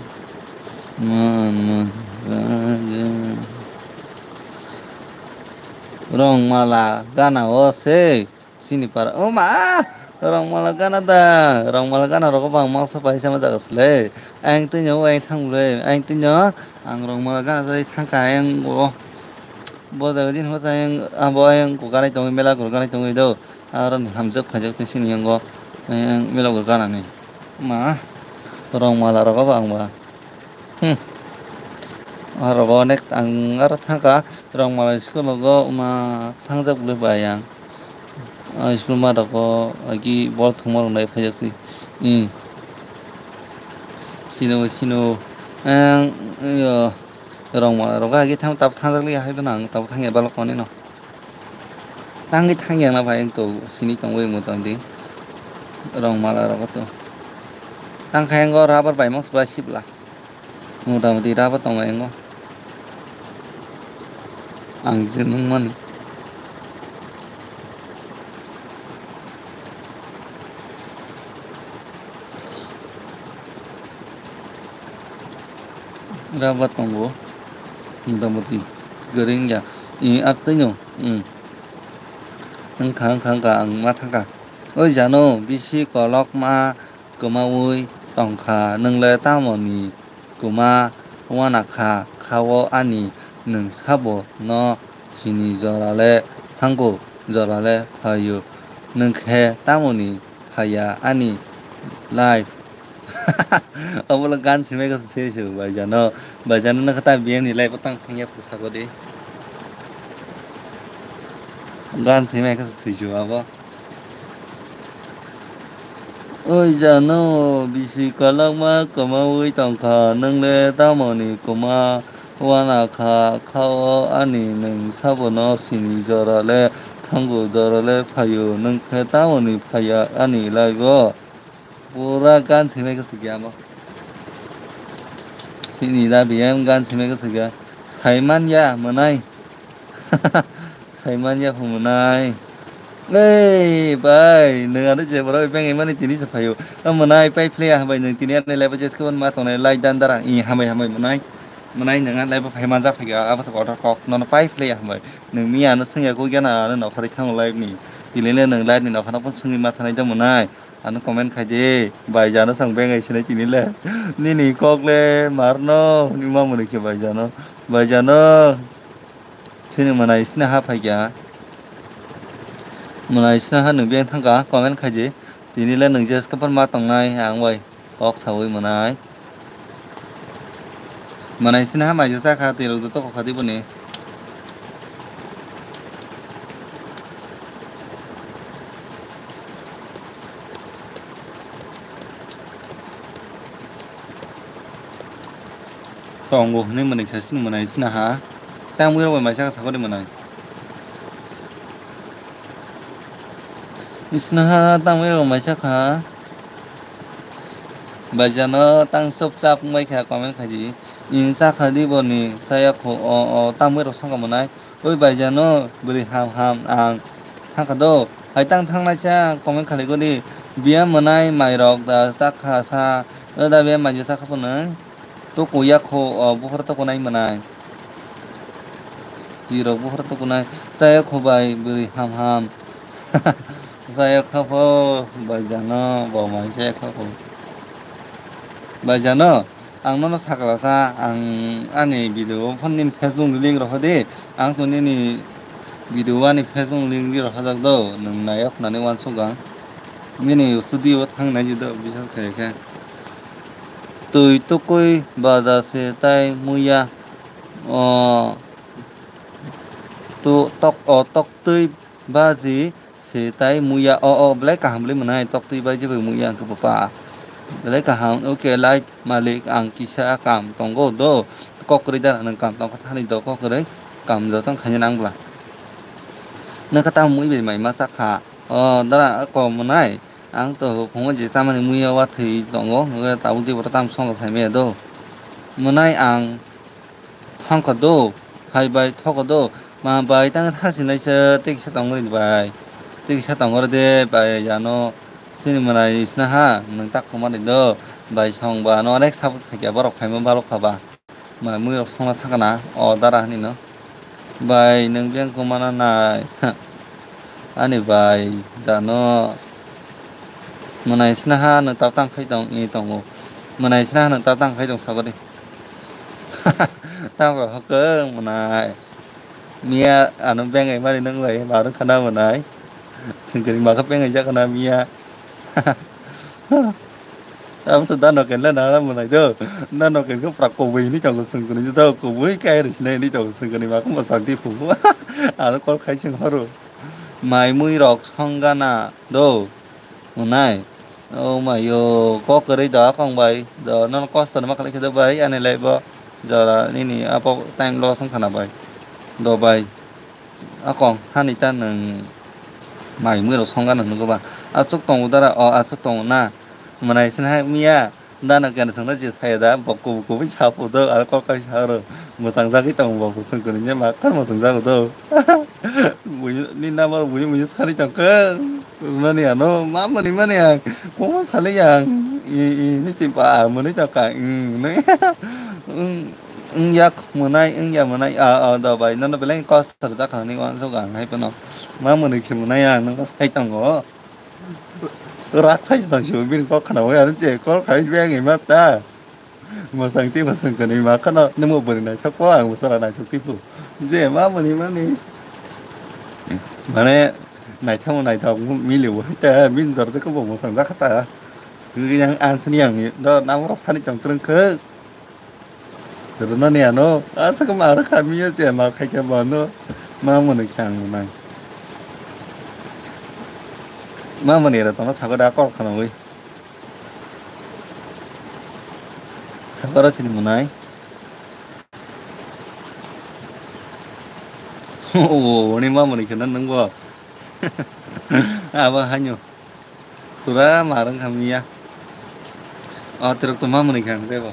manmani bagwi. Rongmala gana o se. Sini para, o ma, rongmala gana da, rongmala gana rogo bang mangsa pai sama jaga sele. Ayang tini o ayang thang bole, ayang tini o ang rongmala gana da thang ka ayang o. Bo jaga din hota ayang, abo ayang ko ganai tongo, mela ko ganai tongo do. Aro ni hamjak phajak te sini yango, ayang mela ko gana ni. Ma, rongmala rogo bang ba. Hmm. Aro onek ang aro thangkha rongmala school o go ma thangjak bwlwi bai ang. Ah, school ma rok o agi bol thwngma rok nai phaijak si. Hmm. Sino sino ang yo rongmala rok agi tham tab thangjak li hai bana ang tab thangya balok oni no. Tangwi thangya na bai ang to sini tongwi mo tang di. Rongmala rok to. Tang khayango rubber bai mos bai sibla. Mota moti rubber tongo yango. Ang je nung mani. Rubber tongo. Mota moti. Gering ya. I ak tino. Hmm. Wngkha, wngkha, wngkha, ang ma thangkha. Oi jano, bisi kolokma kwmaui tongkha, nwng le tamoni kwma uanakha, kha-o ani nwng sabo no sini jora le thango, jora le phaio, nwng khe tamoni phaiya ani life. Obo le gan simai khe se se baijano, baijano no khe ta biyang ni life tang thangya phu sako de. Gan simai khe se se abo. Oi jano bisi kolokma kwmaui tongkha, nwng le tamoni kwma uanakha, kha-o ani nwng sabono sini jora le thango, jora le phaio, nwng khe tamoni phaiya ani life o. Pura gan simai khe sikya amo. Sini da biyang gan simai khe sikya. Saiman ya mwnai. Saiman ya phu mwnai. Ei bai, nwng ano je borok beng imani tini se phaio. O mwnai pai phle ya hambai nwng tini ano level jes khe ma tongnai lai dan dara. I hambai hambai mwnai. Mwnai nwng ano level phai manjak phaikha abo se kotor kok nono pai phle ya hambai. Nwng miya ano swngya kuk gana ano nokhorwi thango live ni. Tini le nwng live ni nokha no phano swngwi ma thanai do mwnai. Ano comment khai di, bai jano chwng bengai sinai tini le. Nini kok le marno, nima muni khe bai jano. Bai jano. Sini mwnai sini ha phai kya. Mwnai sini ha nwng beng thangka, comment khai di. Tini le nwng je skapar ma tongnai ang bai. Kok sawi mwnai. Mwnai sinaha maija chakha, twi rok joto kokha di boni. Tongo hwnwi mwnwi khe sini mwnai sinaha. Tang mui rok bai maisa kha sakori mwnai. Sinaha tang mui rok maisa kha. Baijano tang sop chap wngbai kha comment khaidi. Ing chakha di boni saya kho o, o tang mui rok songkha mwnai. Oi baijano bwrwi ham ham ang thangkha do. Hai tang thangnaisa comment khalaigodi. Biya mwnai mairok da chakha sa. O da biya maija chakha phunwi. Toko yakho o buphar toko nai mwnai. Twi rok buphar toko nai. Chaya kho bai bwrwi ham ham. Chaya kha pho baijano bo mai chaya kha pho. Baijano ang nono sakla sa ang ani video phone ni Facebook ni link rokha di. Ang to nini video ani Facebook link di rokha jak do. Nwng nai ok nani wansuk ang. Nini studio o thang nai di do bisas khai khe. Twi tukui baja se tai muya. O tu tok o tok twi baji se tai muya o o belai kaham bwlai mwnai tok twi baji bai muya hwnkhe papa. Belai kaham oke live malik ang kisa kam tongo do kok kwrwi da nwng kam tongkha thani do kok kwrwi kam joto khaina nang bwla. Nokha tamo mui bai mai ma sakha o dara kom mwnai. Ang to phungo je chamani muiya wathwi tongo, hwnkhe tabuk de boto tamo songkha saimaya do. Mwnai ang thangkha do, hai bai thokha do, ma bai tang thasinai se tei kisa tongori bai. Tei kisa tongori de bai ano chini mwnai sinaha nwng tak kwmani do, bai song ba ano onek support khaikha borok phaima balokha ba. Mai mui rok songna thangkha na o dara hinwi no. Bai nwng beng kwmana nai. Ani bai jano. Mwnai sinaha nwng tap tang khai tong i tongo. Mwnai sinaha nwng tap tang khai tong sabari. Tamo hokong mwnai. Miya ano beng ai mani nwng bai barung khana mwnai. Singkari maka beng ai jakana miya. Abo se dano ken le nana mwnai do. Dano ken khe pura kubui hinwi tongo chwng kwnwi do. Kubui kai rw sinai hinwi tongo chwng kwnwi ma khe mwchang twi phungo. Aro kol khai chwng horo. Mai mui rok song gana do. Mwnai. O mai yo kok kwrwi do akong bai. Do nono kosto no ma khlai khe do bai ani life o. Jora nini apo time loss wng khana bai. Do bai. Akong hani ta nwng mai mui rok song gana nugo ba. Achuk tongo dara o achuk tongo na. Mwnai sin hai miya. Dano kena songno je saya da bok kubu kubu sapo do aro kok kai sa ro. Mwchang jagwi tongo bok kusung kuni je ma kan mwchang jago do. Buyu ni namar buyu buyu sari tong khe. Mani ano ma mani mani ang. Komo sali yang. I i ni si ba mani ta ka. Ing yak mwnai ing ya mwnai a a da bai nono beleng kos sar jak nani wan so gang hai pano. Ma mani khe mwnai ang no sai tongo. Rak sai tang si bini kok khana oi aro che kol khai beng ma ta. Masang ti masang kani ma khana nimo bari nai thak po ang musala nai thak ti pu. Je ma mani mani. Mane nai thamo nai thak mili bo hai ta bin jor te ko bo masang jak ta. Yang ansni yang do namro sani tong treng khe. Rwnani ano aswk ma rwkha miyo je ma khaikhe bono ma mwnwi khe ang mwnai. Ma mwnwi rw tongno sakho da kok khanaui. Sakho rw sini mwnai. O oni ma mwnwi kheno nwng bo. Abo hanyo. Pura marwng kha miya. O tirok tongma mwnwi kha ang tebo.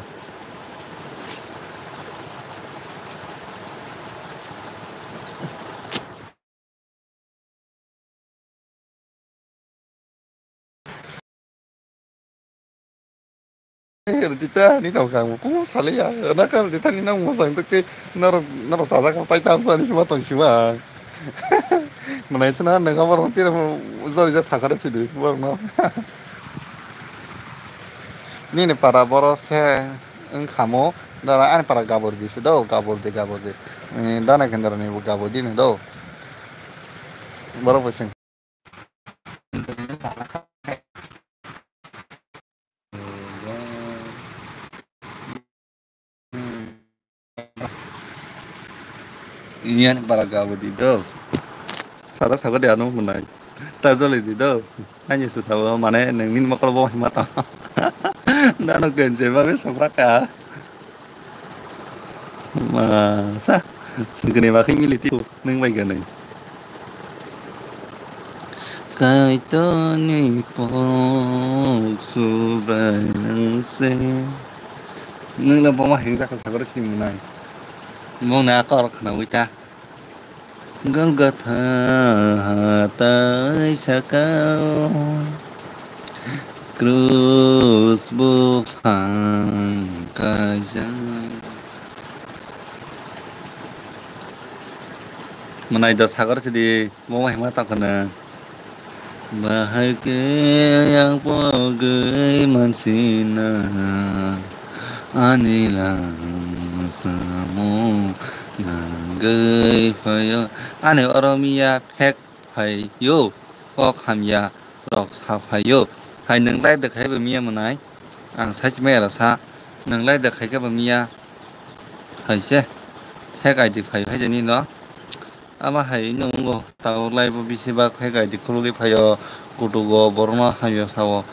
Rwdi ta ni tong kha ang bo kumo salai ya. Rwna kha rwdi ta ni nang mwsang twi norok norok chajak tai tam sani sima tong sima ang. Mwnai sina nang abo rong tira jori jak sakha rw sidi borok no. Nini para boro se wng kha mo dara ani para gabor di se do gabor di gabor di. Dana kendra ni bo gabor di ni do. Borok bo seng. Niyan bara gabo di do. Sadak sago de ano munai. Ta joli di do. Ani se sabo mane nang nin mokol bo hima ta. Dano kenje ba be sabraka. Ma sa sengkene ba khimili ti nang bai ganai. Kaitorni kok subrai nang se. Nang la boma hengja kha sagor sini munai. Mong na kor khna uita. Golgotha hatai sakao krus buphang kaijak. Mwnai do sagor sidi, bo hima tongkhana. Bahai khe yang pogwi mansina, ani lang samo nangwi phaio. Ani oro miya phek phaio, kok hamya rok sa phaio. Hai nwng live de khai bo miya mwnai, ang sai maya rasa, nwng live de khai khe bo miya, hai se, phek I D phaio hai jani no. Ama hai nungo tabuk lai bo bisi bak hai gai di khulugwi phaio, kutugo borokno hamya sao.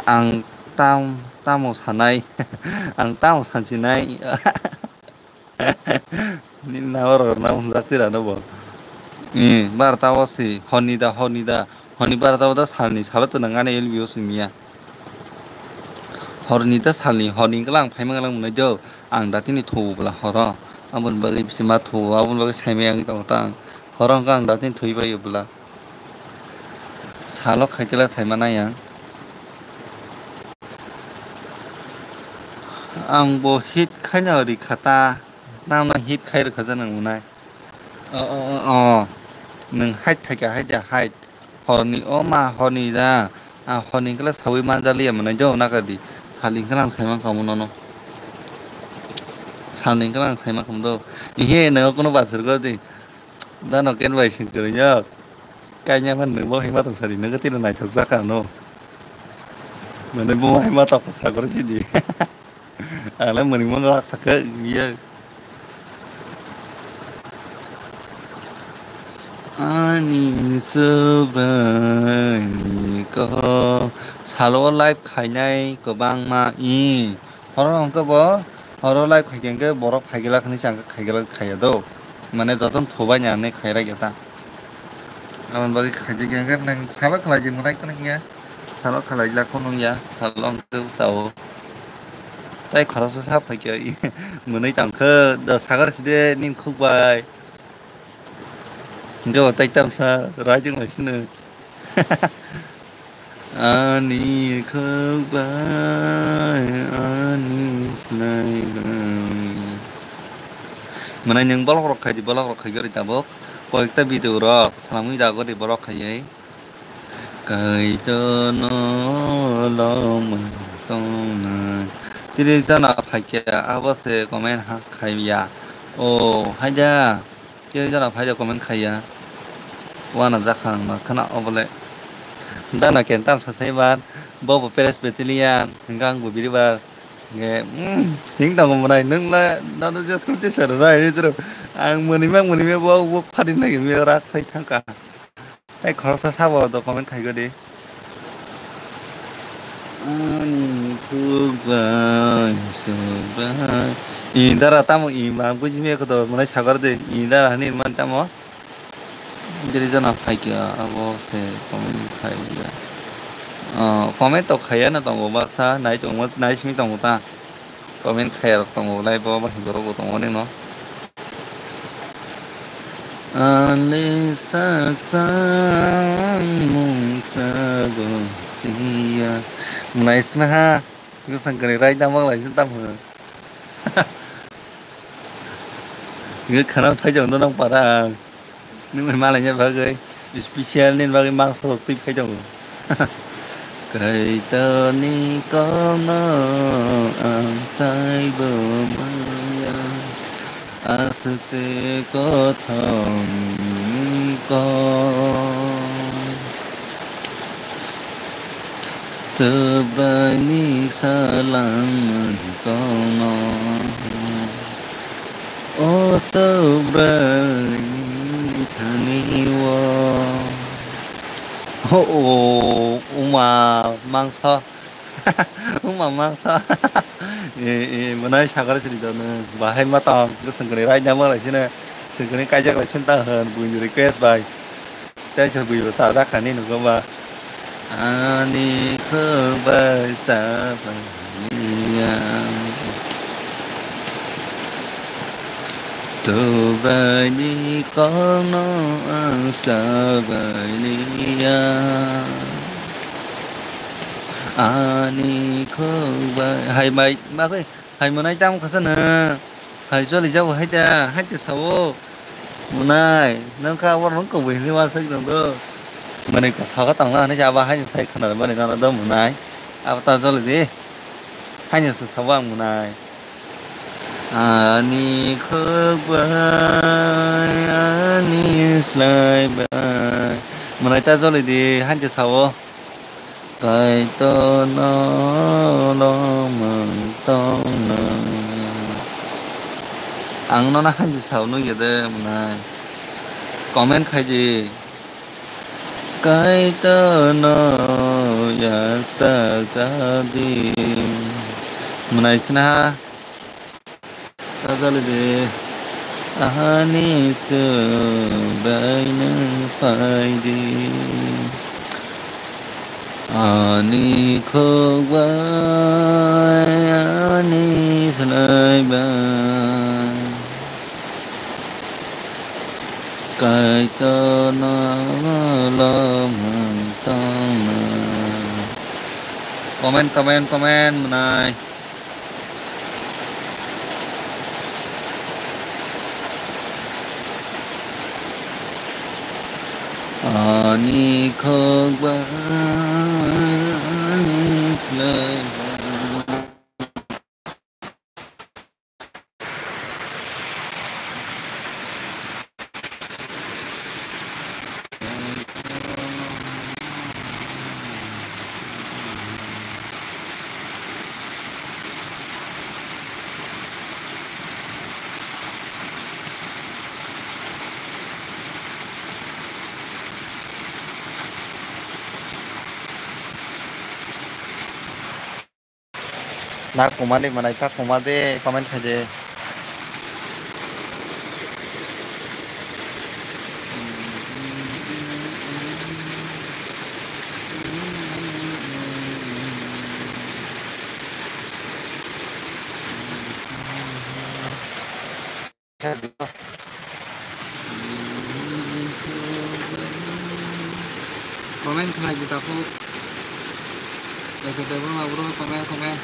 Ang tam, tamo sanai, ang tamo sansinai. Nini na oro na hwnjak tira no bo. Ni bar tamo si, honi da, honi da, honi bar tamo da salni salo to nang ani L B O simi ya. Horni ta salni horni wngkha lang phaima wngkha lang mwnai do. Ang datini thubu bwla horo. Aboni bagwi bisi ma thubu, aboni bagwi saimaya wngwi tongo ta ang. Horo wngkha ang datini thwi bai bwla. Salo khaikhe la saima nai ang. Ang bo hit khaina rikha ta. Nang no hit khai rwkha ja nang mwnai. O, o, o, o. Nwng hait thaika hait ya hait. Horni o ma horni da. A horni kala sawi manjaliya mwnai jo nakadi. Salni kala ang saiman kamo nono. Salni kala ang saiman kamo do. Ihe no kono basir go di. Dano ken bai sing kwrwi yok. Kanya man nwng bo hima tong sari nwng tino naithok jaka no. Mane bo hima tong sagor sidi. Ang le mwnwi mano rak sakha wngya. Ani Subraini kok salo live khainai kwbangma i. Horo hwnkhe bo, horo live khaikhe hwnkhe borok phaigwlak hwnwi chang khaigwlak khaiya do. Mane jotono thubai ni ang nai khairak ya ta. Aboni bagwi khaijak ya hwnkhe nwng salo khlai di mwnai kheno hwnkhe. Salo khalai la kheno ya, salo hwnkhe chao. Tai khoroksa sa phaikhe mwnwi tongkhe do sagor side nini khuk bai. Hwnkhe bo tai tamsa raijwk lai sino. Ani khuk bai, ani slai bai. Mwnai nwng bolok rok khai di, bolok rok khai gori tabuk. Koyekta video rok swnamwi da gori bolok khaiwi. Kaitorno lomwi tongnai. Tiri jana phaikhe abo se comment ha khaiya. O, haida. Tiri jana phaida comment khaiya. Wana jakha ang ma khana obole. Dana ken tamsa saibar. Bobo Presbyterian, hingkha ang bo biribar. Nge, mm, hing tongo mwnai, nwng la, nono je school teacher rw nai, nini jero. Ang mwnwi mak mwnwi me bo, bo phadi nai, me rak sai thangkha. Tai khoroksa sabo do comment khai godi. Ani khuk bai, suk bai. I dara tamo i ma buji me kodo mwnai sagor de. I dara hani man tamo. Diri jana phaikha abo se comment khaiya. Ah, comment to khaiya no tongo baksa nai tongo nai simi tongo ta. Comment khaiya rok tongo lai bo ba hindorok bo tongo nino. Ani sakchang mungsa bo siya. Nice na ha. Gusang kani rai tamo lai sin tamo. Nge khana phai jong no nang para. Nini malaina bagwi special nini bagwi mangsa rok twi phai tongo. Kaitorni kokno ang saibo maya, aswk se kothomni kok. Swbaini salangmani kokno. O Subraini thani o. O, o, uma mangso. Uma mangso. E, e, mwnai sakar siri dono. Bahai ma tong. Sengkuni raida ma lai sini. Sengkuni kaijak lai sini ta hwn. Buini request bai. Tei se bui bo chajak kha ni nugo ba. Ani khuk bai cha bai ya. Subraini kokno ang sa bai ya. Ani khuk bai. Hai bai, ma khe, hai mwnai tamo kha sa na. Hai choli jago hai ta, hai ta sao. Mwnai, nang kha abo nang koboi hinwi uansuk tong do. Mwnai kotha khe tongna hinwi abo haino sai khna mani nang do mwnai. Abo ta joli di. Haino se sabo ang mwnai. Ani khuk bai, ani slai bai. Mwnai ta joli di, haino se sao. Kaitorno lomang tongna. Ang nono haji sao nugya de mwnai. Comment khai di. Kaitorno yasa jadi. Mwnai sinaha. Sajali de. Ani Subrai nwng phai di. Ani khuk bai, ani slai bai. Kaitorno lomang tongna. Comment, comment, comment mwnai. Ani khuk bai, ani slai bai. Na kwmani mwnai ta kwma de comment khai de. Comment khlai di takhuk. Jacob Debbarma bro, comment, comment.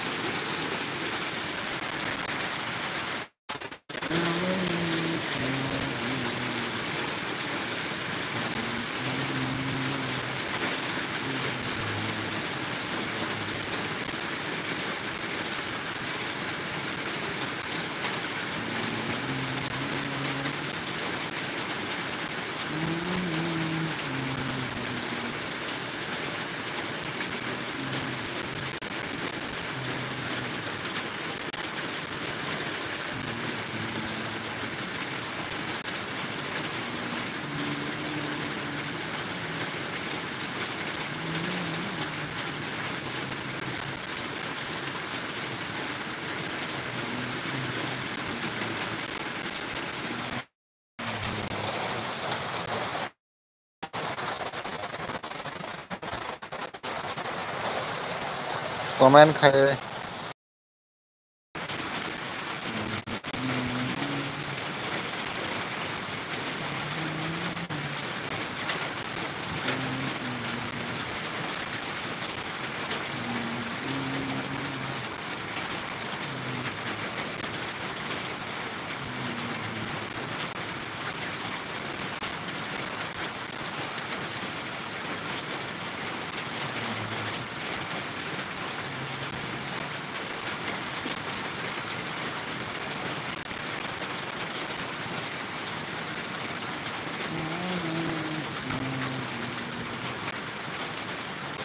Comment khai.